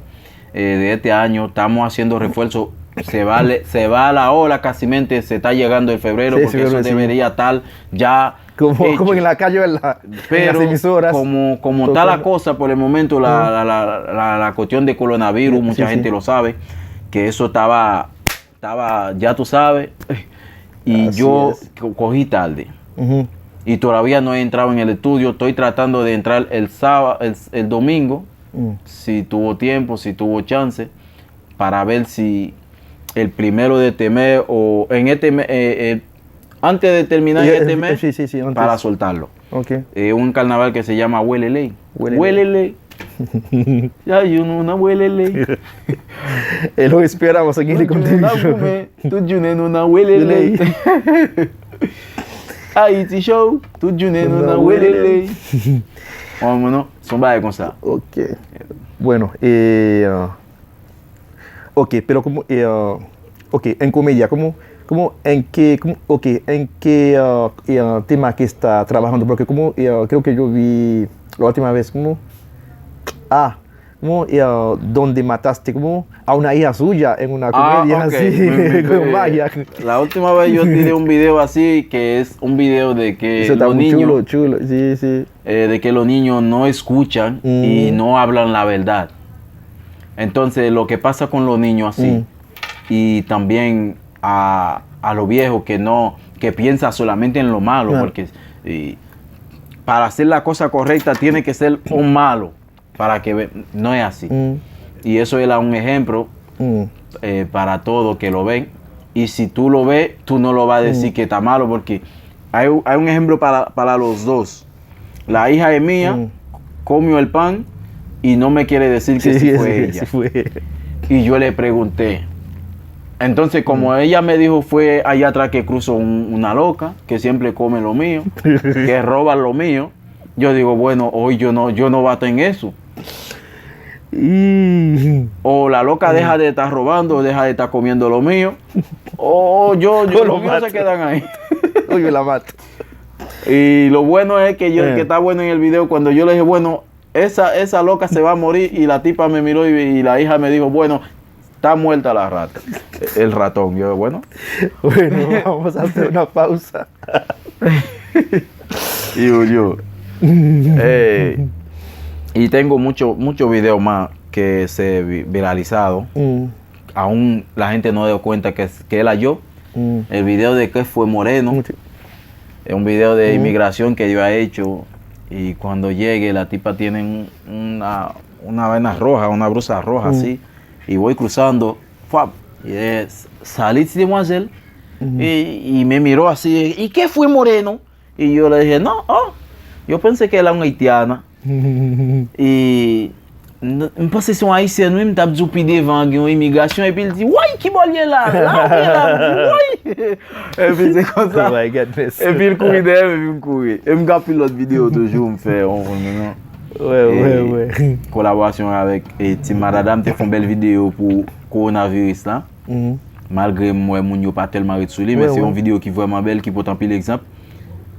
eh, de este año. Estamos haciendo refuerzo. Se va, le- se va a la hora casi mente, se está llegando el febrero, Sí, porque sí, eso sí. Debería estar ya Como, hecho. Como en la calle, ¿verdad? En las Pero emisoras. como, como Todo está la como- Cosa por el momento, la, la, la, la- la cuestión de coronavirus, Sí, mucha sí. gente lo sabe, que eso estaba, estaba, ya tú sabes, y Así yo es. co- cogí tarde. Ujú. Y todavía no he entrado en el estudio, estoy tratando de entrar el sábado, el, el domingo, si tuvo tiempo, si tuvo chance, para ver si el primero de este mes o en este mes, eh, eh, antes de terminar este mes, sí, sí, sí, antes, para soltarlo. Ok. Eh, un carnaval que se llama Hueleley. Hueleley. Hueleley. Ya, yo nou nan Hueleley. E lo esperamos seguir con televisión. Tout jounen nou nan Hueleley. Haiti Show, tout jounen nou nan Hueleley. Bon, non, se yon bagay konsa. Ok. Bueno, eh, ah, ok, pero como, eh, ah, ok, en comedia, como, como, en qué, como, ok, en qué, ah, eh, ah, tema que está trabajando, porque como, eh, ah, creo que yo vi la última vez, como, ah, como, eh, ah, donde mataste, como, a una hija suya en una comedia, ok, así, como vaya. La última vez yo tiré un video así, que es un video de que los niños, chulo, chulo, sí, sí. Eh, de que los niños no escuchan y no hablan la verdad. Entonces, lo que pasa con los niños así, y también a, a los viejos que no, que piensa solamente en lo malo, porque y para hacer la cosa correcta tiene que ser un malo, para que ve-, no es así. Y eso él da un ejemplo eh, para todo que lo ven. Y si tú lo ves, tú no lo vas a decir que está malo, porque hay, hay un ejemplo para, para los dos. La hija es mía, comió el pan y no me quiere decir que si fue ella. Y yo le pregunté. Entonces, como ella me dijo, fue allá atrás que cruzó un- una loca, que siempre come lo mío, que roba lo mío, yo digo, bueno, hoy yo no, yo no bato en eso. O la loca deja de estar robando, deja de estar comiendo lo mío. O yo, yo, los míos se quedan ahí. O yo la mato. Y lo bueno es que yo, que está bueno en el video, cuando yo le dije, bueno, esa, esa loca se va a morir, y la tipa me miró y, y la hija me dijo, bueno, está muerta la rata. El ratón. Yo, bueno. Bueno, vamos a hacer una pausa. Y Julio. Eh, y tengo mucho, mucho video más que se vi- viralizado. Aún la gente no dio cuenta que, que él halló. El video de que fue moreno. Es un video de inmigración que yo he hecho. Y cuando llegue, la tipa tiene un- una, una vaina roja, una blusa roja así. Y voy cruzando. ¡Fua! Y es, "Salí, ti demwazèl." Y, y me miró así, "¿Y qué fue moreno?" Y yo le dije, "No, oh, yo pensé que era una haitiana." Y n- m panse se yon ayisyèn, wi, m t ap di w pi devan gen yon imigrasyon, epi l di, "Woy, ki bò l ye la? La w ye la?" M di, "Woy!" Epi se konsa. Oh my God, merci. Epi l kouri dèyè m, epi m kouri. E m gen anpil lòt videyo toujou m fè, w konprann, non? Wè, wè, wè. Kolaborasyon avèk, e, Team Madada, m te fè yon bèl videyo pou kowonaviris la. Malgre m wè moun yo pa tèlman ret sou li, men se yon videyo ki vrèman bèl, ki pote anpil egzanp.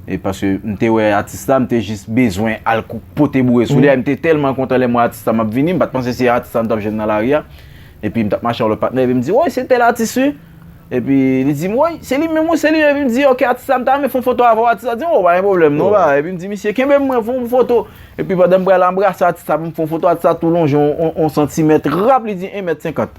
E paske m te wè atis la, m te jis bezwen al kou- pote boure sou li. M te tèlman kontan lè m wè atis la, m ap vini, m pa t panse se atis la m t ap jwenn nan lari a. Epi m t ap mache ak lòt patnè, epi m di, "Woy, se tèl atis, wi." Epi li di m, "Woy, se li menm, wi, se li." Epi m di, "Ok, atis la, m ta renmen fè yon foto avè w." Atis la di, "O, pa gen pwoblèm, non, ba." Epi m di, "Misye, kenbe m, mwen fè yon foto." Epi pandan m pral anbrase atis la pou m fè yon foto, atis la tou lonje yon, yon, yon santimèt, rap, li di, "En mèt senkant."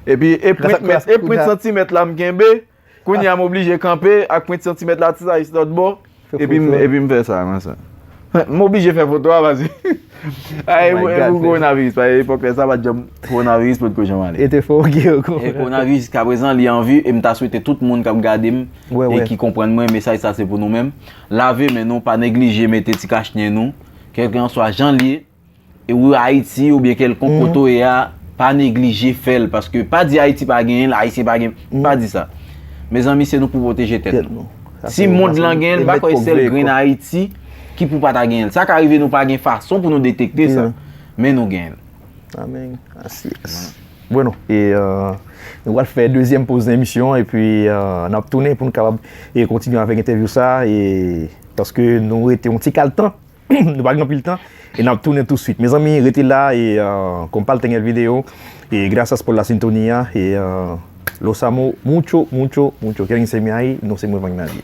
Epi, e pwent mèt, e pwent santimèt la m kenbe, kounye a m oblije kanpe ak pwent santimèt la, atis la jis lòt bò. Epi m, epi m fè sa, konsa. M oblije fè foto a, paske, a, e pou, e pou kowonaviris, paske epòk lè sa, pa t janm, kowonaviris potko janm ale. E te fè, ok, ok. E kowonaviris, jiskaprezan, li an vi, e m ta swete tout moun k ap gade m, e ki konprann mwen, mesaj sa se pou nou menm. Lave men nou, pa neglije mete ti kachnen nou, kèlkanswa jan l ye, e ou Ayiti oubyen kèlkonk kote w ye a, pa neglije fè l, paske pa di Ayiti pa genyen l, Ayisyen pa genyen, pa di sa. Mezanmi, se nou pou pwoteje tèt nou. Si mond lan genyen l, m pa kwè se sèl grenn Ayiti ki pou pa ta genyen l. Sa ka rive nou pa gen fason pou nou detekte sa, men nou genyen l. Amèn. Así es. Bueno, e, euh, nou pral fè dezyèm poz nan emisyon, epi, euh, n ap tounen pou nou kapab, e, kontinye avèk entèvyou sa, e, paske nou rete yon ti kal tan. Nou pa gen anpil tan, e n ap tounen touswit. Mezanmi, rete la, e, euh, compartan el video, e gracias por la sintonía, e, euh, los amo mucho, mucho, mucho. Quédense ahí, no se muevan nadie.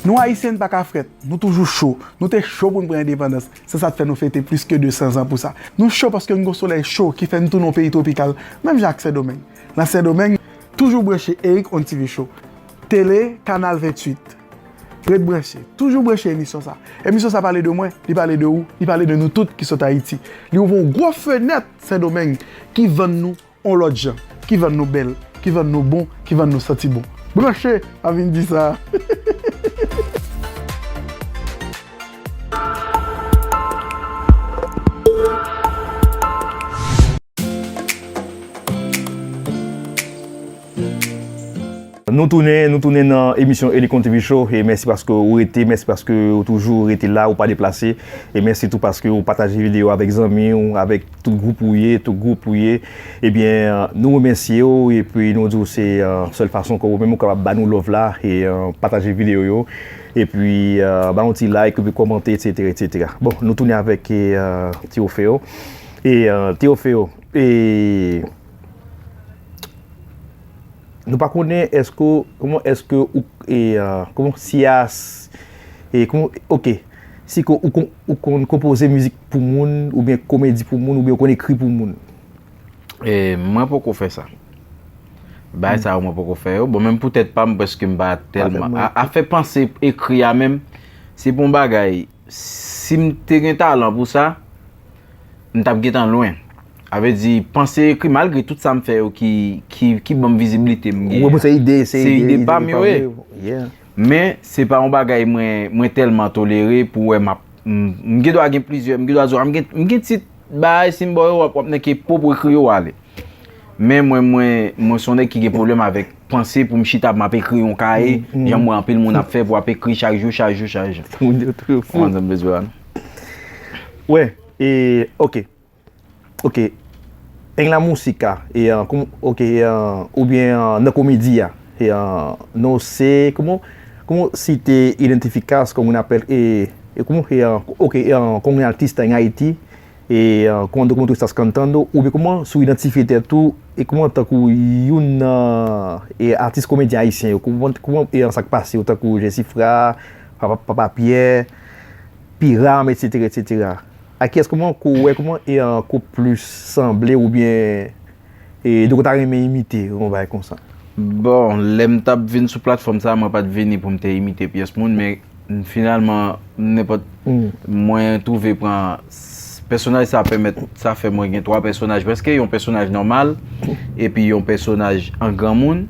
Nou Ayisyen n pa ka frèt, nou toujou cho. Nou te cho pou n pran endepandans. Se sa k fè nou fete plis ke de san zan pou sa. Nou cho paske n gon solèy cho ki fè n tounen yon peyi twopikal, menm jan ak Sendomeng. Nan Sendomeng, toujou branche Eric On TV Show. Tele, kanal venntuit. Ret branche. Toujou branche emisyon sa. Emisyon sa pale de mwen, li pale de ou, li pale de nou tout ki sot Ayiti. Li ouvri yon gwo fenèt Sendomeng ki vann nou on lòt jan, ki vann nou bèl, ki vann nou bon, ki vann nou santi bon. Branche, a vin di sa. Nou tounen, nou tounen nan emisyon Eric On TV Show, e mèsi paske ou rete, mèsi paske ou toujou rete la, ou pa deplase, e mèsi tou paske ou pataje videyo avèk zanmi w, avèk tout gwoup ou ye, tout gwoup ou ye. Ebyen, nou remèsye w, epi nou di w se, euh, sèl fason ke ou menm ou kapab ba nou love la, e, euh, pataje videyo yo, epi, euh, ba yon ti like, epi kòmante, et cetera, et cetera. Bon, nou tounen avèk, e, euh, Teofeo. E, euh, Teofeo, e, nou pa konnen èske, kòman èske ou, e, euh, kòman si a, s- e, kòman, ok, si ke ou kon, ou konn konpoze mizik pou moun, oubyen komedi pou moun, oubyen ou konn ekri pou moun? E, mwen poko fè sa. Bagay sa yo mwen poko fè yo. Bon, menm pou tèt pa m, prèske m pa tèlman. A, afè panse ekri a menm, se pou yon bagay, si m te gen talan pou sa, m t ap gentan lwen. A vle di, panse ekri, malgre tout sa m fè yo ki, ki, ki ban m viziblite m gen. Ou se ide, se ide, ide pa m yo ye. Men, se pa yon bagay mwen, mwen tèlman tolere pou wè m ap, m, m gen dwa gen plizyè, m gen dwa, m gen, m gen tit bagay, si m ba w yo, w ap, w ap nan ke po pou ekri yo ale. Men mwen, mwen, mwen se yon nèg ki gen pwoblèm avèk panse pou m chita, m ap ekri yon kaye, jan m wè anpil moun ap fè, pou ap ekri chak jou, chak jou, chak jou. Moun yo twò fou. Ou konprann sa m vle di w la, non? Wè, e, ok. Ok. En la música, e, euh, kòman, ok, e, euh, oubyen, euh, nan komedi a, e, euh, no sé, kòman, kòman si te identificas con una per-, e, e, kòman, e, euh, ok, e, euh, con un artista en Haití, e, euh, cuando, kòman tú estás cantando, oubyen kòman si w idantifye tèt ou, e kòman tankou youn nan, e, atis komedyen ayisyen yo, kòman, kòman, e, sa k pase yo, tankou Jesifra, Papa, Papa Pyè, Piram, et cetera, et cetera. A kiyès, kòman, ke w wè, kòman, e, an, ke w plis sanble oubyen, e, de ke w ta renmen imite, yon bagay konsa? Bon, lè m t ap vin sou platfòm sa, mwen pa t vini pou m te imite pyès moun, men finalman, nenpòt, mwen twouve pran s-, pèsonaj sa pèmèt, sa fè mwen gen twa pèsonaj, prèske yon pèsonaj nòmal, epi yon pèsonaj an granmoun,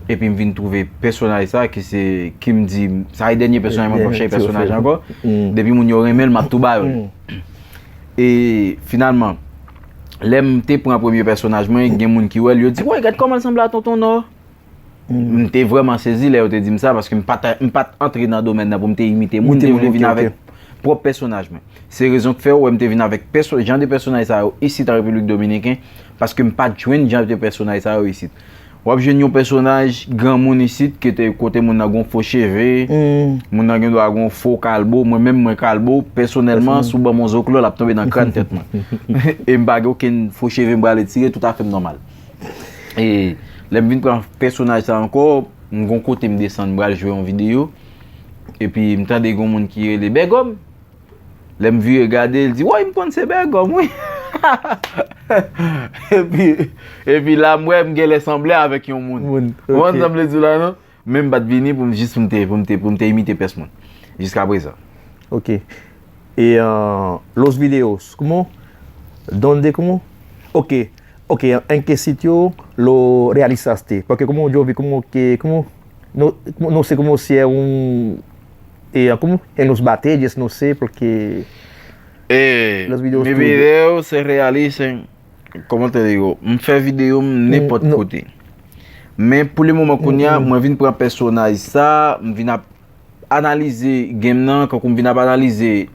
epi m vin twouve pèsonaj sa ki se, ki m di, sa e dènye pèsonaj mwen p ap chèche pèsonaj ankò. Depi moun yo renmen l, m ap tou ba yo l. E finalman, lè m te pran premye pèsonaj mwen, gen moun ki wè l, yo di, "Woy, gad kòman l sanble a Tonton Nò." M te vrèman sezi lè yo te di m sa, paske m pa t, m pa t antre nan domèn nan pou m te imite moun, m te vle vin avèk pwòp pèsonaj mwen. Se rezon k fè w wè m te vin avèk pèso-, jan de pèsonaj sa yo isit an Repiblik Dominiken, paske m pa t jwenn jan de pèsonaj sa yo isit. W ap jwenn yon pèsonaj granmoun isit, ki te kote moun nan gon fo cheve, moun nan gen dwa gon fo kalbo. Mwen menm, mwen kalbo, pèsonèlman, si w ban m yon zoklo, l ap tonbe nan kràn tèt mwen. E m pa gen okenn fo cheve m prale tire, tout afè m nòmal. E lè m vin pran pèsonaj sa ankò, m gon kote m desann, m pral jwe yon videyo, epi m tande gon moun ki rele Bègòm. Lè m vire gade, l di, "Woy, m konn se Bègòm, wi." Epi, epi la, m wè m genlè sanble avèk yon moun. Moun, ou konprann sa m vle di w la, non? Men m pa t vini pou m jis pou m te, pou m te, pou m te imite pyès moun. Jiskaprezan. Ok. E, euh, los videos, ¿cómo? ¿Dónde, cómo? Ok. Ok, ¿en qué sitio lo realizaste? Porque como yo vi como que, como, no, como, no sé cómo si es un, eh, como en los batalles, no sé, porque los videos tuyos. Mi video se realizan, como te digo, m fè videyo m nenpòt kote. Men pou le moman kounye a, mwen vin pran pèsonaj sa, m vin ap analize game nan, kankou m vin ap analize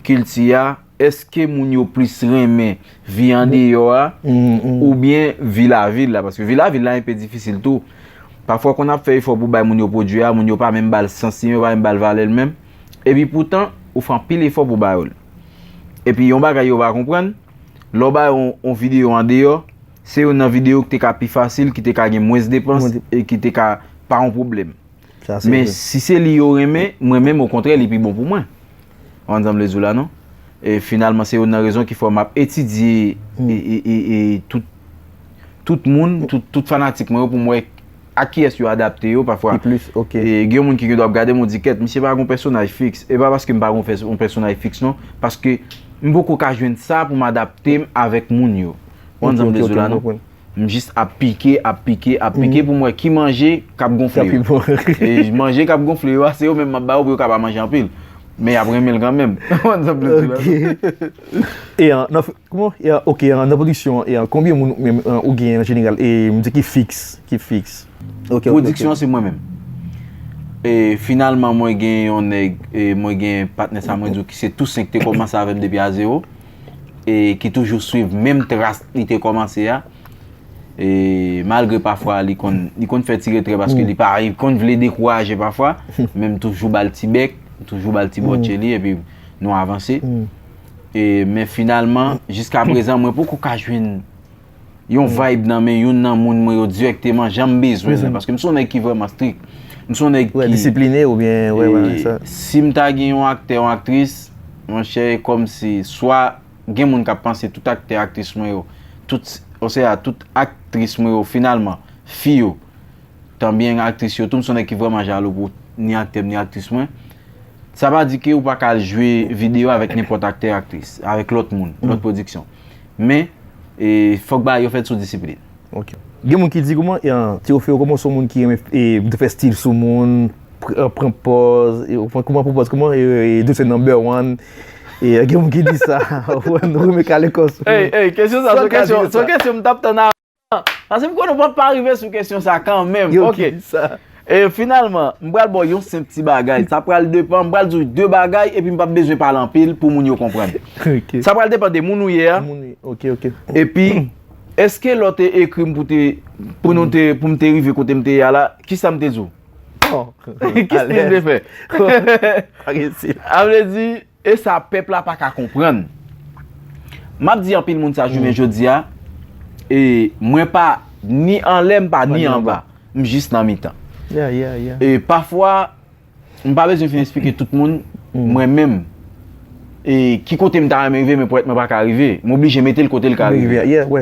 kilti a, èske moun yo plis renmen vi andeyò a, oubyen vi lavil la? Paske vi lavil la enpe difisil tou. Pafwa, kon ap fè efò pou bay moun yo pwodui a, moun yo pa menm ba l sans li, yo pa menm ba l valè l menm. Epi poutan, ou fè anpil efò pou ba yo l. Epi yon bagay yo pa konprann, lè w ba yo yon, yon videyo andeyò, se youn nan videyo ki te ka pi fasil, ki te ka gen mwens depans, e ki te ka pa yon pwoblèm. Men si se li yo renmen, mwen menm okontrè li pi bon pou mwen. Ou konprann sa m vle di w la non? E finalman se youn nan rezon ki fè m ap etidye e, e, e, e tout, tout moun, tout, tout fanatik mwen yo pou m wè ak kiyès yo adapte yo pafwa. E gen moun ki gen dwa ap gade m ou di kèt, misye pa gon pèsonaj fiks. E pa paske m pa gon pèsonaj fiks non, paske m poko ka jwenn sa pou m adapte m avèk moun yo. Ou konprann sa m vle di w la non? M jis ap pike, ap pike, ap pike pou m wè ki manje k ap gonfle yo. E manje k ap gonfle yo a, se yo menm m ap ba yo pou yo ka pa manje anpil. Men y ap renmen l kanmenm. Ou konprann sa m vle di w la non? E an, nan, kòman, e an, ok, an, nan pwodiksyon an, e an, konbyen moun ou menm, an, ou genyen an jeneral, e m di ki fiks, ki fiks? Ok, ok, ok. Pwodiksyon an se mwen menm. E finalman mwen gen yon nèg, e mwen gen patnè sa mwen di w ki se tou senk te kòmanse avè m depi a zewo. E ki toujou swiv menm tras li te kòmanse a. E malgre pafwa li konn, li konn fè ti retrè paske li pa, li konn vle dekouraje pafwa, men m toujou ba l ti bèk, m toujou ba l ti bòtye li epi nou avanse. E men finalman jiska prezan mwen poko ka jwenn yon vibe nan men youn nan moun mwen yo dirèkteman jan m bezwen l nan, paske m se yon nèg ki vrèman strik. M se yon nèg ki disipline oubyen, wè, wè, sa. Si m ta gen yon aktè, yon aktris, monchè, e kòmsi swa gen moun k ap panse tout aktè, aktris mwen yo, tout, osea tout aktris mwen yo finalman fi yo, tanbyen aktris yo tou, m se yon nèg ki vrèman jalou pou ni aktè m ni aktris mwen. Sa pa di ke ou pa ka al jwe videyo avèk nenpòt aktè, aktris, avèk lòt moun, lòt pwodiksyon. Men, e, fòk bagay yo fèt sou disiplin. Ok. Gen moun ki di kòman, e, an, Théophile, kòman w se yon moun ki renmen, e, fè stil sou moun, pr-, e, pran pòz, e, ou pran, kòman pran pòz, kòman, e, e, dosye number one, e, gen moun ki di sa, ou renmen kale kò sou moun. Ey, ey, kesyon sa, se yon kesyon, se yon kesyon m t ap tann a Paske m konnen w p ap pa rive sou kesyon sa kanmenm. Ok. E finalman, m pral ba w yon senp ti bagay. Sa pral depann, m pral di w de bagay epi m p ap bezwen pale anpil pou moun yo konprann. Sa pral depann de moun ou ye a. Epi, èske lè w te ekri m pou te, pou nou te, pou m te rive kote m te ye a la, kisa m te di w? Ki stil m te fè? A vle di, E sa pèp la pa ka konprann. M ap di anpil moun sa jounen jodi a, e mwen pa ni anlè, m pa ni anba. M jis nan mitan. E pafwa, m pa bezwen fin eksplike tout moun, mwen menm, e ki kote m ta renmen rive, men pwèt mwen pa ka rive. M oblije mete l kote l ka rive. Ou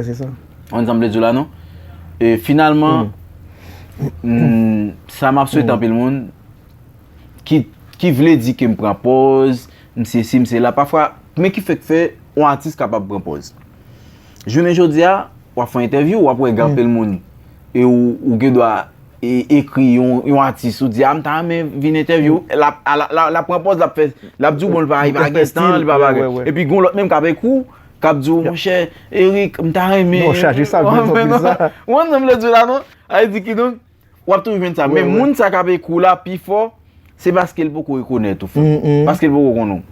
konn sa m vle di w la, non? E finalman, mm, sa m ap swete anpil moun, ki, ki vle di ke m pran pòz, m sesi, m sela. Pafwa, men ki fè k fè yon atis kapab pran pòz. Jounen jodi a, w ap fè yon entèvyou, w ap wè gen anpil moun, e ou, ou gen dwa e, ekri yon, yon atis, ou di, "A, m ta renmen vin entèvyou." L ap, a, l ap, l ap, l ap pran pòz, l ap fè, l ap di w, "Bon, li pa, li pa gen tan, li pa bagay." Epi gen lòt menm k ap ekri w, k ap di w, "Monchè, Eric, m ta renmen." Non, chaje sa, ou konn sa m vle di w la, non? Sa vle di kidonk, w ap toujou jwenn sa. Men moun sa k ap ekri w la, pifò, se paske l poko rekonèt ou, frè. Paske l poko konnen w.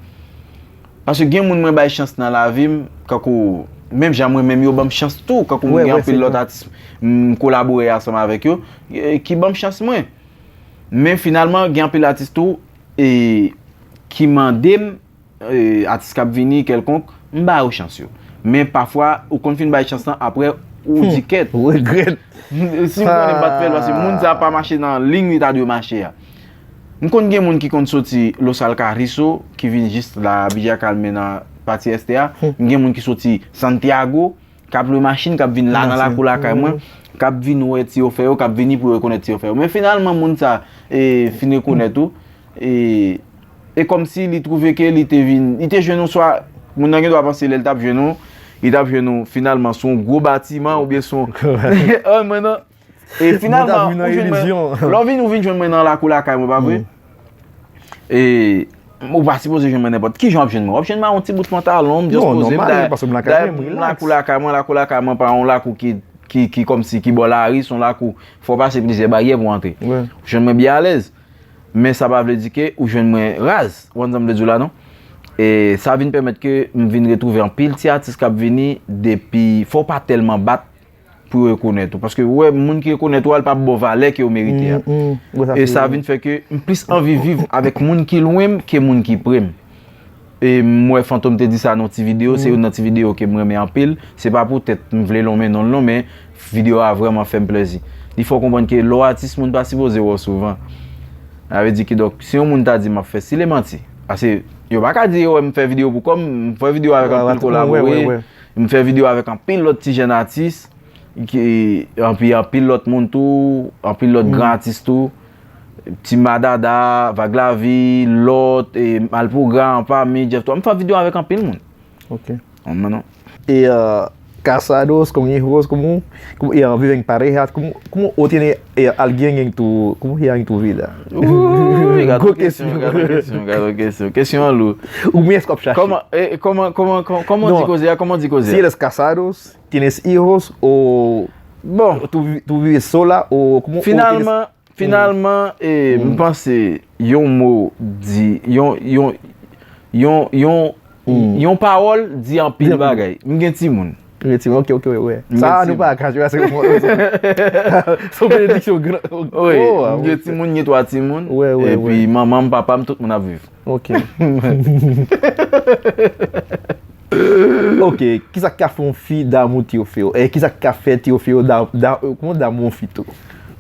Paske gen moun mwen bay chans nan lavi m, kankou, menm jan mwen menm yo ban m chans tou, kankou m gen anpil lòt atis m kolabore ansanm avèk yo, e, ki ban m chans mwen. Men finalman, gen anpil atis tou, e, ki mande m, e, atis k ap vini kèlkonk, m ba yo chans yo. Men pafwa, ou konn fin bay chans lan, apre, ou di kèt. Ou regrèt. Si m konnen m pa t fè l, paske moun sa pa mache nan liy li ta dwe mache a. M konn gen moun ki konn soti Los Alcarrizos, ki vin jis la, Abidjan Calme nan pati èste a. M gen moun ki soti Santiago, k ap lwe machin, k ap vin la nan lakou lakay mwen, k ap vin wè Tiyofè yo, k ap vini pou yo rekonèt Tiyofè yo. Men finalman, moun sa, e, fin rekonèt ou, e, e kòmsi li twouve ke li te vin, li te jwenn ou swa, moun nan gen dwa panse lè l t ap jwenn ou, li t ap jwenn ou finalman sou yon gwo batiman oubyen sou yon, mwen nan, e finalman, ou jwenn mwen, lè w vin, ou vin jwenn mwen nan lakou lakay mwen, pa vre? E, ou pa sipoze jwenn mwen nenpòt ki jan w ap jwenn mwen. W ap jwenn mwen ak yon ti bout pantalon, m just poze m, dayè, dayè, m lakou lakay mwen, lakou lakay mwen pa yon lakou ki, ki, ki kòmsi ki bò lari, se yon lakou, fò w pase plizyè baryè pou w antre. Ou jwenn mwen byen alèz. Men sa pa vle di ke ou jwenn mwen raz. Ou konn sa m vle di w la, non? E sa vin pèmèt ke m vin retwouve anpil ti atis k ap vini depi, fò w pa tèlman bat pou yo rekonèt ou. Paske ou wè, moun ki rekonèt ou a, l p ap ba w valè ke w merite a. E sa vin fè ke m plis anvi viv avèk moun ki lwen m ke moun ki pre m. E m wè Fantom te di sa nan yon ti videyo, se youn nan ti videyo ke m renmen anpil. Se pa poutèt m vle lonmen non l non, men videyo a vrèman fè m plèzi. Li fè w konprann ke lè w atis, moun pa sipoze wè w souvan. Sa vle di kidonk, si yon moun ta di m ap fè, si l manti. Pase yo pa ka di yo wè m fè videyo pou kò m, m fè videyo avèk anpil kolabore, m fè videyo avèk anpil lòt ti jèn atis, ki, anpil, anpil lòt moun tou, anpil lòt gran atis tou, Ti Madada, Vag Lavi, lòt, e, Malpougra, Anpami, Jeff Twa. M fè videyo avèk anpil moun. Ok. Ou konprann non? E, uh, casados, con hijos, como, como, e, uh, viven parejas, como, como o tiene, e, alguien en tu, como es en tu vida? Uy, gad yon kesyon, gad yon kesyon, gad yon kesyon. Kesyon an lou. Ou mwen eskòp chache. Kòman, e, kòman, kòman, kòman, kòman di koze a? Kòman di koze a? Si eres casados, tienes hijos, o, bon, tu, tu vives sola, o como, o tienes Finalman, Finalman, e, m panse yon mo di, yon, yon, yon, yon, yon pawòl di anpil bagay. M gen timoun. M gen timoun, ok, ok, wi, wi. Sa a nou pa ka jwe, se yon, se yon benediksyon gran. Wi, m gen timoun, m gen twa timoun. Epi manman m, papa m, tout moun ap viv. Ok. Ok, kisa k ka fè yon fi damou Tiyofeo? E kisa k ka fè Tiyofeo da, da, kòman damou yon fi tou?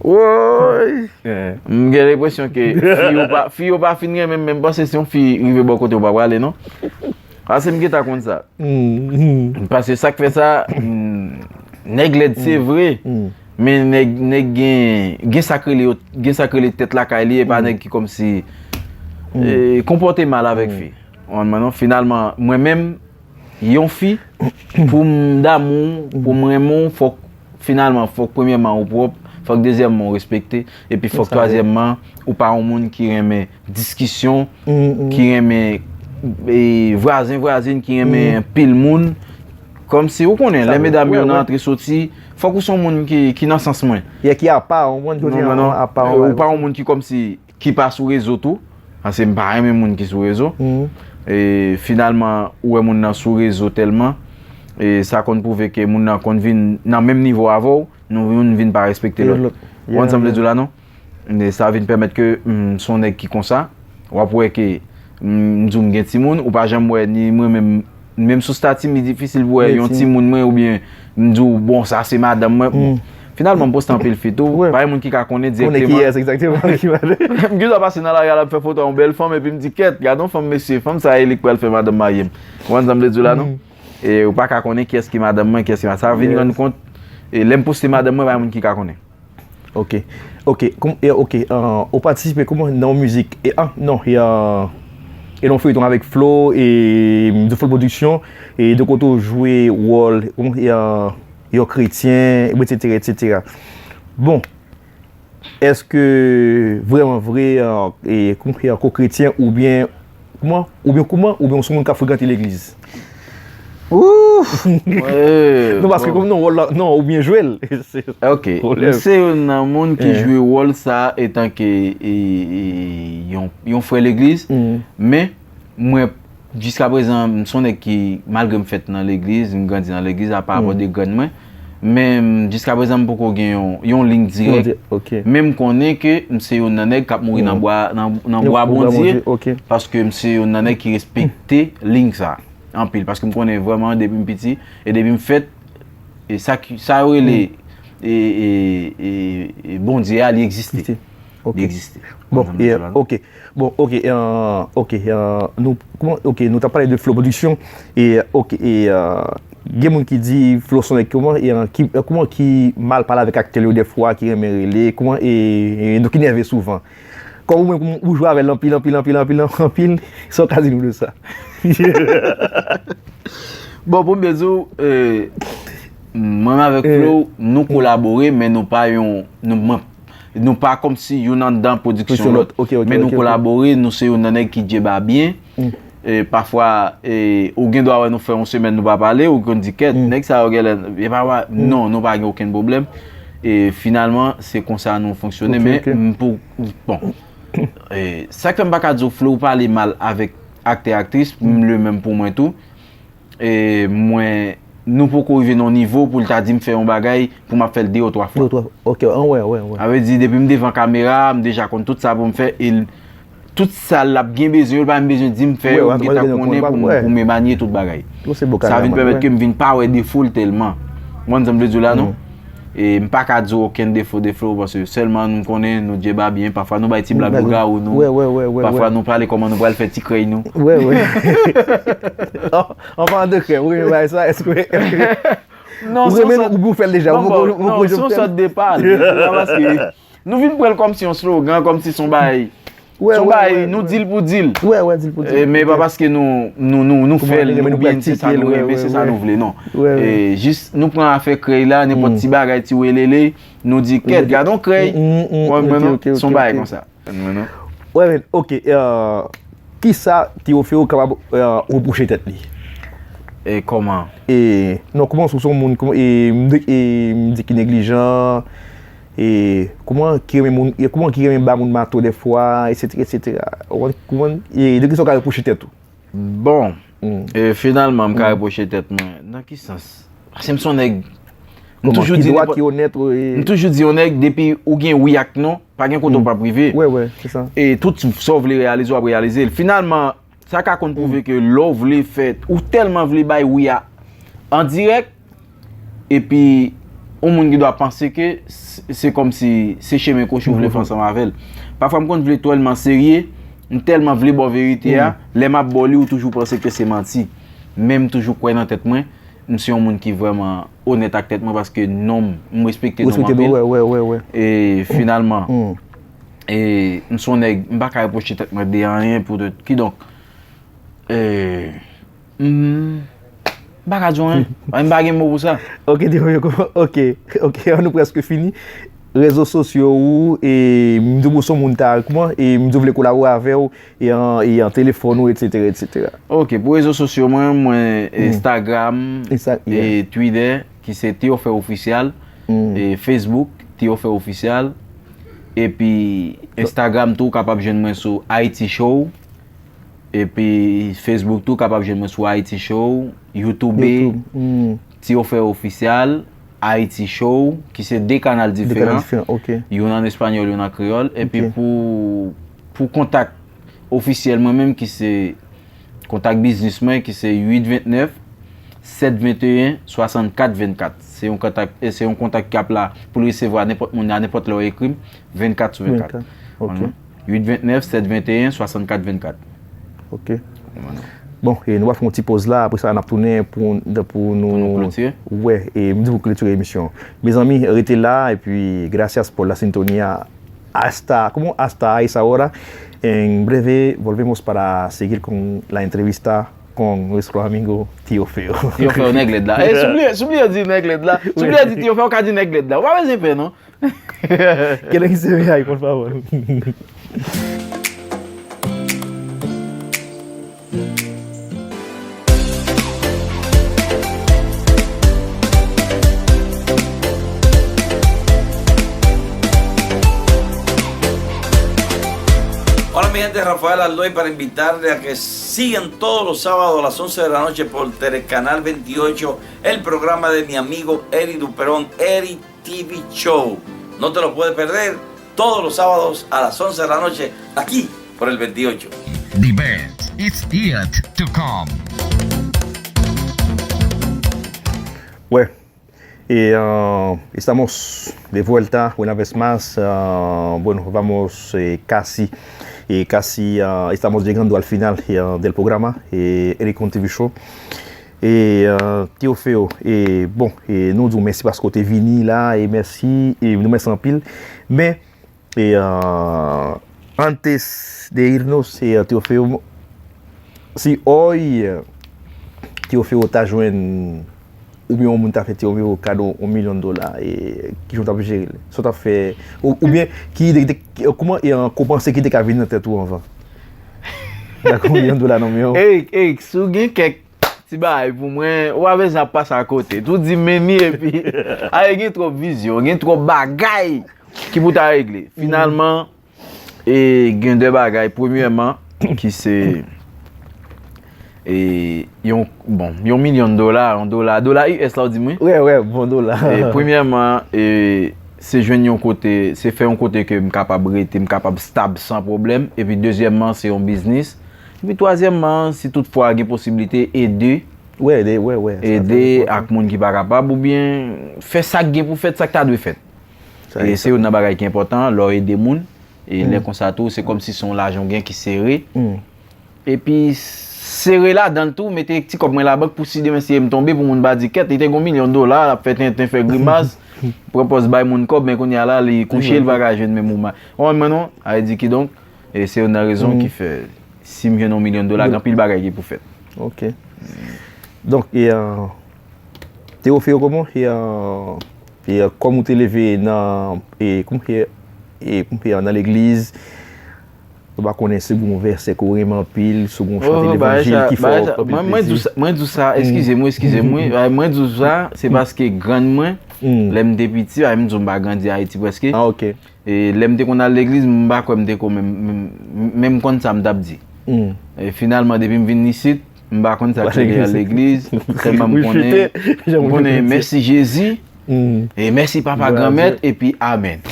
Woy! M gen lenpresyon ke fi yo pa, fi yo pa fin renmen m, men m panse si yon fi rive bò kote w pa prale non. Pase m gentan konn sa. Pase sa k fè sa, nèg lèd se vre, men nèg, nèg gen, gen sa k rele yo, gen sa k rele tèt lakay li, e pa nèg ki kòmsi, e, konpòte mal avèk fi. Ou konprann non? Finalman, mwen menm, yon fi, pou m damou, pou m renmen w, fòk, finalman, fòk premyèman ou pwòp, fòk dezyèmman ou respekte, epi fòk twazyèmman, ou pa yon moun ki renmen diskisyon, ki renmen, e, vwazen, vwazin, ki renmen pil moun. Kòmsi, ou konnen, lè medam yo nan antre soti, fòk ou se yon moun ki, ki nan sans mwen. Ki apa, ou konprann, apa, ou pa yon moun ki kòmsi ki pa sou rezo tou, paske m pa renmen moun ki sou rezo. E finalman, ou wè moun nan sou rezo tèlman, e sa konn pwouve ke moun nan konn vin nan menm nivo avè w, nou youn vin pa respekte lòt. Ou konn sa m vle di w la non? E sa vin pèmèt ke m se yon nèg ki konsa. W ap wè ke m, m di w m gen timoun, ou pa janm wè ni mwen menm, menm sou stati m, li difisil pou wè yon timoun mwen oubyen m di w, bon, sa se madanm mwen. Bon, finalman, m poste anpil fi tou. Pa gen moun ki ka konnen direkteman. Konnen kiyès egzakteman ki madanm. M gentan pase nan lari a, l ap fè foto a yon bèl fanm, epi m di, kèt, gade yon fanm, mesye, fanm sa a, e li k pral fè madanm marye m. Ou konprann sa m vle di w la non? E ou pa ka konnen kiyès ki madanm mwen, kiyès ki madanm. Sa vin rann kont, e lè m poste madanm mwen, pa gen moun ki ka konnen. Ok. Ok. Kom, e, ok. Ah, ou patisipe kòman nan yon mizik? E, ah, non, e, ah, e nan yon feyton avèk Flo, e, de Flo Production, e de kote ou jwe wòl, kòman, e, ah, yon kretyen, etsetera, etsetera. Bon, èske vrèman vre, ah, e, kòman, e, ko kretyen oubyen Kòman? Oubyen kòman? Oubyen w se yon moun k ap frekante legliz? Ouf! Non, paske kòm non, wòl la, non, ou byen jwe l. Ok. M se youn nan moun ki jwe wòl sa a etanke, e, e, yon, yon frè legliz. Men, mwen, jiskaprezan, m se yon nèg ki, malgre m fèt nan legliz, m grandi nan legliz, apa bò de grann mwen, men, jiskaprezan, m poko gen yon, yon liy dirèk. Men m konnen ke m se youn nan nèg k ap mouri nan bwa, nan, nan bwa Bondye, paske m se youn nan nèg ki respekte liy sa a anpil, paske m konnen vrèman depi m piti, e depi m fèt, e sa ki, sa yo rele, e, e, e, e Bondye a, li egziste. Li egziste. Bon, ok. Bon, ok, euh, ok, euh, nou, kòman, ok, nou t ap pale de Flo Production, e, ok, e, euh, gen moun ki di Flo se yon nèg kòman, e, euh, ki, euh, kòman ki mal pale avèk aktè yo dèfwa, ki renmen rele, kòman, e, e nou ki nève souvan. Kòm ou menm, ou jwe avè l anpil, anpil, anpil, anpil, anpil, sa w ka di nou de sa? Bon, pou m byen di w, e, mwen avèk Flo, nou kolabore, men nou pa yon, nou, mwen, nou pa kòmsi youn anndan pwodiksyon lòt. Men nou kolabore, nou se youn nan nèg ki djeba byen. E, pafwa, e, ou gen dwa wè nou fè yon semèn nou pa pale, ou konn di, kèt, nèg sa yo genlè, e pa, non, nou pa gen okenn pwoblèm. E finalman, se konsa nou fonksyone, men m pou, bon. E, sa k fè m pa ka di w, Flo, ou pale mal avèk aktè, aktris, m le menm pou mwen tou. E mwen, nou poko rive nan yon nivo pou l ta di m fè yon bagay pou m ap fè l de ou twa fwa. De ou twa, ok, an, wè, wè, wè. Sa vle di, depi m devan kamera, m deja konn tout sa pou m fè, e l, tout sa l ap gen bezwen yo, l pa menm bezwen di m fè yo, m gentan konnen pou m, pou m emanye tout bagay. Sa vin pèmèt ke m vin pa wè defo l tèlman. Ou konprann sa m vle di w la, non? E m pa ka di w okenn defo de Flo, paske sèlman nou konnen nou djeba byen, pafwa nou bay ti blag lougawou nou, Wè, wè, wè, wè. Pafwa nou pale kòman nou pral fè ti krèy nou. Wè, wè. An palan de krèy, ou renmen bay sa, èske Non, ou renmen ou fè l deja? Non, se yon sòt de pale. Nou vin pran l kòmsi yon slogan, kòmsi se yon bagay. Se yon bagay, nou di l pou di l. Wè, wè, di l pou di l. Men pa paske nou nou nou nou fè l, oubyen se sa nou renmen, se sa nou vle, non. Jis nou pran afè krèy la, nenpòt ti bagay, ti welele, nou di kèt, gad yon krèy. Ou konprann mwen, non? Se yon bagay konsa. Wè, men, ok. Kisa Théopheo kapab repwoche tèt li? E kòman? E non, kòman sou son moun, kòman, e, m di, e, m di ki neglijan, e kòman ki renmen moun, e kòman ki renmen ba moun mato dèfwa, etsetera, etsetera. Ou konprann? Kòman, e de kisa w ka repwoche tèt ou? Bon, e finalman, m ka repwoche tèt mwen. Nan ki sans? Paske m se yon nèg. M toujou di nenpòt. M toujou di yon nèg, depi ou gen wi ak non, pa gen kote w p ap rive. Wè, wè, se sa. E tout sa w vle reyalize, w ap reyalize l. Finalman, sa ka konn pwouve ke lè w vle fè, ou tèlman vle bay wi a an dirèk, epi yon moun gen dwa panse ke se kòmsi se chemen kwochi w vle fè ansanm avè l. Pafwa m konn vle tèlman serye, m tèlman vle ba w verite a, lè m ap ba w li, ou toujou panse ke se manti. Men m toujou kwè nan tèt mwen, m se yon moun ki vrèman onèt ak tèt mwen paske non m, m respekte non m anpil. E finalman, e m se yon nèg, m pa ka repwoche tèt mwen de anyen pou de, kidonk, e, m pa ka di w anyen. M pa gen mo pou sa. Ok, ok, ok, an nou prèske fini. Rezo sosyo ou, e m di w se yon moun ta, kòman, e m di w vle kolabore avè w, e an, e an telefòn ou, etsetera, etsetera. Ok, pou rezo sosyo mwen, mwen Instagram, e Twitter, ki se Théopheo Official, e Facebook, Théopheo Official, epi Instagram tou, ou kapab jwenn mwen sou Haiti Show, epi Facebook tou, ou kapab jwenn mwen sou Haiti Show, YouTube, Théopheo Official, Haiti Show, ki se de kanal diferan. Youn an espanyòl, youn an kreyòl. Epi pou, pou kontak ofisyèl mwen menm, ki se kontak biznis mwen, ki se uit vennèf, sèt venteyen, swasannkat vennkat. Se yon kontak, e se yon kontak k ap la pou l resevwa nenpòt moun, a nenpòt lè w ekri m, vennkat sou vennkat. Uit vennèf, sèt venteyen, swasannkat vennkat. Ok. Bon, e nou va fè yon ti poz la, apre sa n ap tounen pou, pou nou. Pou nou klotire? Wè, e m di pou klotire emisyon. Mezanmi, rete la, epi gracias por la sintonía. Hasta, ¿cómo? Hasta a esa hora. En breve volvemos para seguir con la entrevista con nuestro amigo Théopheo. Théopheo nèg lèd la. E, soubliye, soubliye di nèg lèd la. Soubliye di Théopheo, ou ka di nèg lèd la. Ou pa bezwen pè, non. Quiero que se vea ahí, por favor. Hola mi gente, Rafael Aldoy para invitarle a que sigan todos los sábados a las once de la noche por Telecanal veintiocho el programa de mi amigo Eric Duperón, Eric T V Show. No te lo puedes perder todos los sábados a las once de la noche aquí por el veintiocho. The best is yet to come. Bueno, eh, ah, estamos de vuelta una vez más. Ah, bueno, vamos, eh, casi, eh, casi, ah, estamos llegando al final, eh, del programa, eh, Eric T V Show. E, eh, Théopheo, e, bon, e, nou di w mèsi paske w te vini la, e mèsi, e nou mèsi anpil. Men, e, eh, antes de irnos, e, eh, Théopheo, si hoy, eh, Théopheo ta jwenn, oubyen yon moun ta fè Théopheo kado yon milyon dola, e kijan w t ap jere l? Sa w t ap fè, ou, oubyen ki ide ki te, ki, kòman, e, eh, ou panse ki te ka vin nan tèt ou anvan? Dakò, yon milyon dola nan men w. Eric, Eric, si w gen kèk ti bagay pou mwen, ou pa bezwen ap pase akote. Tou di m men li epi. Ay, gen twòp vizyon, gen twòp bagay ki pou ta regle. Finalman, e gen de bagay. Premyèman, ki se, e, yon, bon, yon milyon dola, yon dola, dola U S la w di mwen? Wè, wè, bon dola. E, premyèman, e, se jwenn yon kote, se fè yon kote ke m kapab rete, m kapab stab san pwoblèm. Epi dezyèmman, se yon biznis. Epi twazyèmman, si toutfwa gen posiblite, ede Ede, ede ak moun ki pa kapab, oubyen fè sa k gen pou fèt, sa k ta dwe fèt. E se youn nan bagay ki enpòtan, lè w ede moun, e lè konsa tou, se kòmsi se yon lajan w gen ki sere. Epi, sere ladan l tou, mete ti kòb mwen labank pou si demen si m tonbe, pou moun pa di, "Kèt, li te gen yon milyon dola, l ap fè tenten, fè grimas, pran pòz bay moun kòb, men kounye a la, li kouche, li pa ka jwenn menm moman." Ou konprann mwen non? Sa vle di kidonk, e se youn nan rezon ki fè, si m jwenn yon milyon dola, gen anpil bagay ki pou fèt. Ok. Donk, e, euh, Teofeo, kòman, e, euh, e, euh, kòm ou te leve nan, e, kòman, e, e, kòman, e, nan legliz, ou pa konnen si gon vèsè ke w renmen anpil, si gon chante levanjil ki fè w anpil plezi. Mwen, mwen di w sa, mwen di w sa, eskize m, eskize m, wi. Mwen di w sa, se paske grann mwen, lè m te piti, m di w m pa grandi Ayiti prèske. Ah, ok. E lè m te konn al legliz, m pa kwè m te ko menm, menm, menm konn sa m t ap di. E finalman, depi m vin isit, m pa konn sa k rele al legliz, sèlman m konnen, m konnen mèsi Jezi, e mèsi Papa Granmèt, epi amèn.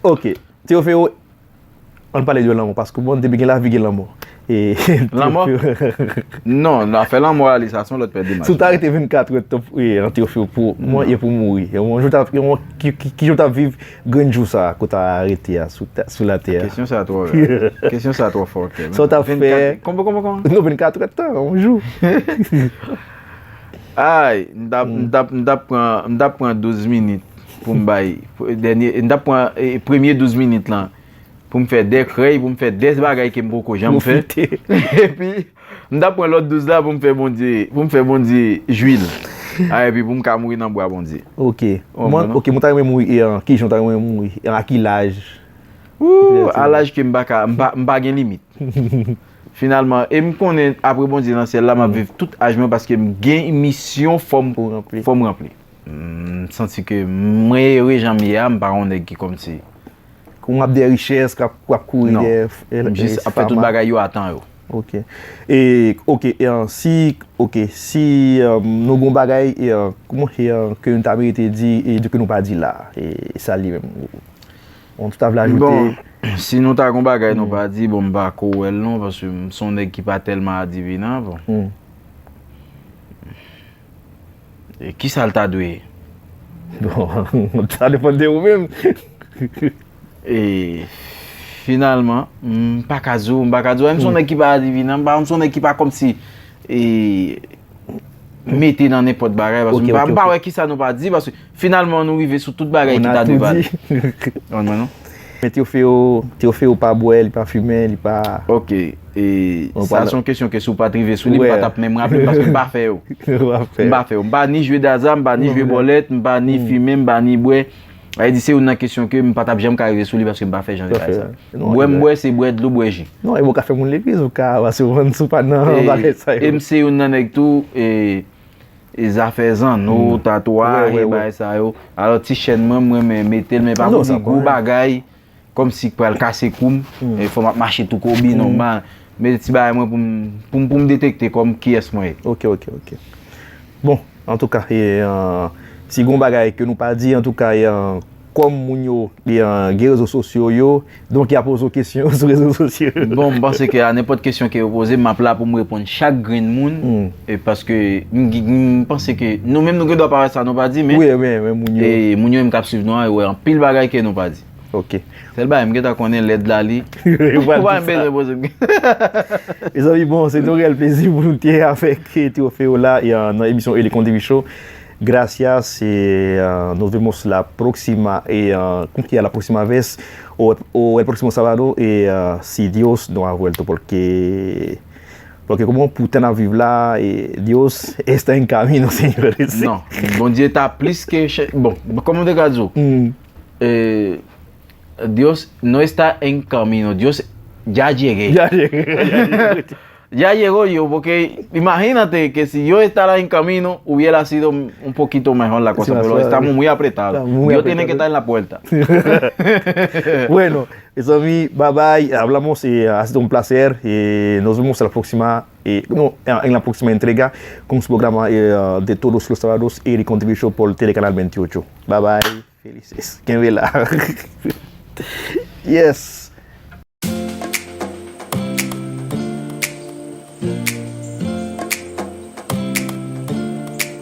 Ok. Teofeo, ann pale de lanmò, paske bon, depi gen lavi, gen lanmò. E, lanmò? Non, afè lanmò a, li, sa se yon lòt pè de match. Si w ta rete vennkat èdtan, e, an Teofeo, pou mwen, e pou mouri. E yon jou w t ap, e yon, ki, ki, ki jan w t ap viv grenn jou sa a, kote w ta rete a, sou, sou latè a? Kesyon sa a twò rèd. Kesyon sa a twò fò, ok. Sa w t ap fè? Konbyen, konbyen, konbyen? Non, vennkat èdtan, yon jou. Ay, m t ap, m t ap, m t ap pran, m t ap pran douz minit pou m bay, dènye, m t ap pran, e, premye douz minit lan pou m fè de krèy, pou m fè de bagay ke m poko janm fè. Epi, m t ap pran lòt douz la pou m fè Bondye, pou m fè Bondye jwi l. A, epi pou m ka mouri nan bra Bondye. Ok. Mwen, ok, mwen ta renmen mouri, e, an, ki jan w ta renmen mouri? E, a ki laj? Ou, a laj ke m pa ka, m pa, m pa gen limit. Finalman, e m konnen apre Bondye nan syèl la, m ap viv tout aj mwen paske m gen misyon fò m, fò m ranpli. M santi ke mwen ere jan m ye a, m pa yon nèg ki kòmsi. Kou m ap dèyè richès, k ap, k ap kouri dèyè, e, m jis ap fè tout bagay yo a tan yo. Ok. E, ok, e, an, si, ok, si, e, nou gon bagay, e, an, kòman, e, an, ke nou ta merite di, e, ke nou pa di la, e, sa li menm. Bon, tout ta vle ajoute. Bon, si nou ta gon bagay nou pa di, bon, m pa ko wè l non, paske m se yon nèg ki pa tèlman adivinan, bon. E kisa l ta dwe ye? Bon, sa depann de ou menm. E finalman, m pa ka di w, m pa ka di w, m se yon nèg ki pa adivinan, m pa, m se yon nèg ki pa kòmsi, e, mete nan nenpòt bagay, paske m pa, m pa wè kisa nou pa di, paske finalman nou rive sou tout bagay ki ta dwe pale. Konprann mwen non? Men Teofeo, Teofeo pa bwè, li pa fimen, li pa. Ok. E sa se yon kesyon ke si w pa t rive sou li, m pa t ap menm raple l paske m pa fè yo. M pa fè yo. M pa ni jwe daza, m pa ni jwe bòlèt, m pa ni fimen, m pa ni bwè. Sa vle di se youn nan kesyon ke m pa t ap janm ka rive sou li paske m pa fè jan de bagay sa. Bwè m bwè, se bwè dlo, bwè ji. Non, e bon, w ka fè moun legliz, ou ka, paske w konn si w pa nan bagay sa yo. E m se youn nan nèg tou, e, e zafè zanno, tatwaj, e bagay sa yo. Alò, ti chèn mwen, mwen renmen mete l, men pa pou di gwo bagay, kòmsi k pral kase kou m, e fò m ap mache tou kobi, non, m pa, men ti bagay mwen pou m, pou m, pou m detekte kòm kiyès mwen ye. Ok, ok, ok. Bon, antouka, e, an, si gon bagay ke nou pa di, antouka, e, an, kòm moun yo, e, an, gen rezo sosyo yo, donk y a poze w kesyon sou rezo sosyo yo. Bon, m panse ke a nenpòt kesyon ke yo poze m, m ap la pou m reponn chak grenn moun, e paske m, m panse ke nou menm nou gen dwa pa wè sa nou pa di, men, e, moun yo menm k ap swiv nou an, yo wè anpil bagay ke nou pa di. Ok. Sèl bagay, m gentan konnen lèd la li. Ou pa menm bezwen poze m kesyon. Mezanmi, bon, se yon reyèl plezi pou nou te avèk Teofeo la, e, nan emisyon Eli Contribution. Gracias, e, eh, nos vemos la próxima, e, eh, como que é la próxima vez, o, o el próximo sábado, e, eh, si Dios no ha vuelto, porque, porque como pou tan ap viv la, e, Dios está en camino, señores. Non, Bondye ta plis ke chè-, bon, kòman m te ka di w? Mm. Eh, Dios no está en camino, Dios ya llegué. Ya llegué. Ya llegué yo, porque imagínate que si yo estará en camino, hubiera sido un, un poquito mejor la cosa, pero estamos muy apretados. Yo tiene que estar en la puerta. Bueno, mezanmi, bye bye, hablamos, eh, ha sido un placer, eh, nos vemos la próxima, eh, no, en la próxima entrega con su programa, eh, de todos los sábados, Eli Contribution por Telecanal veintiocho. Bye bye. Felices. Kenbe la. Yes.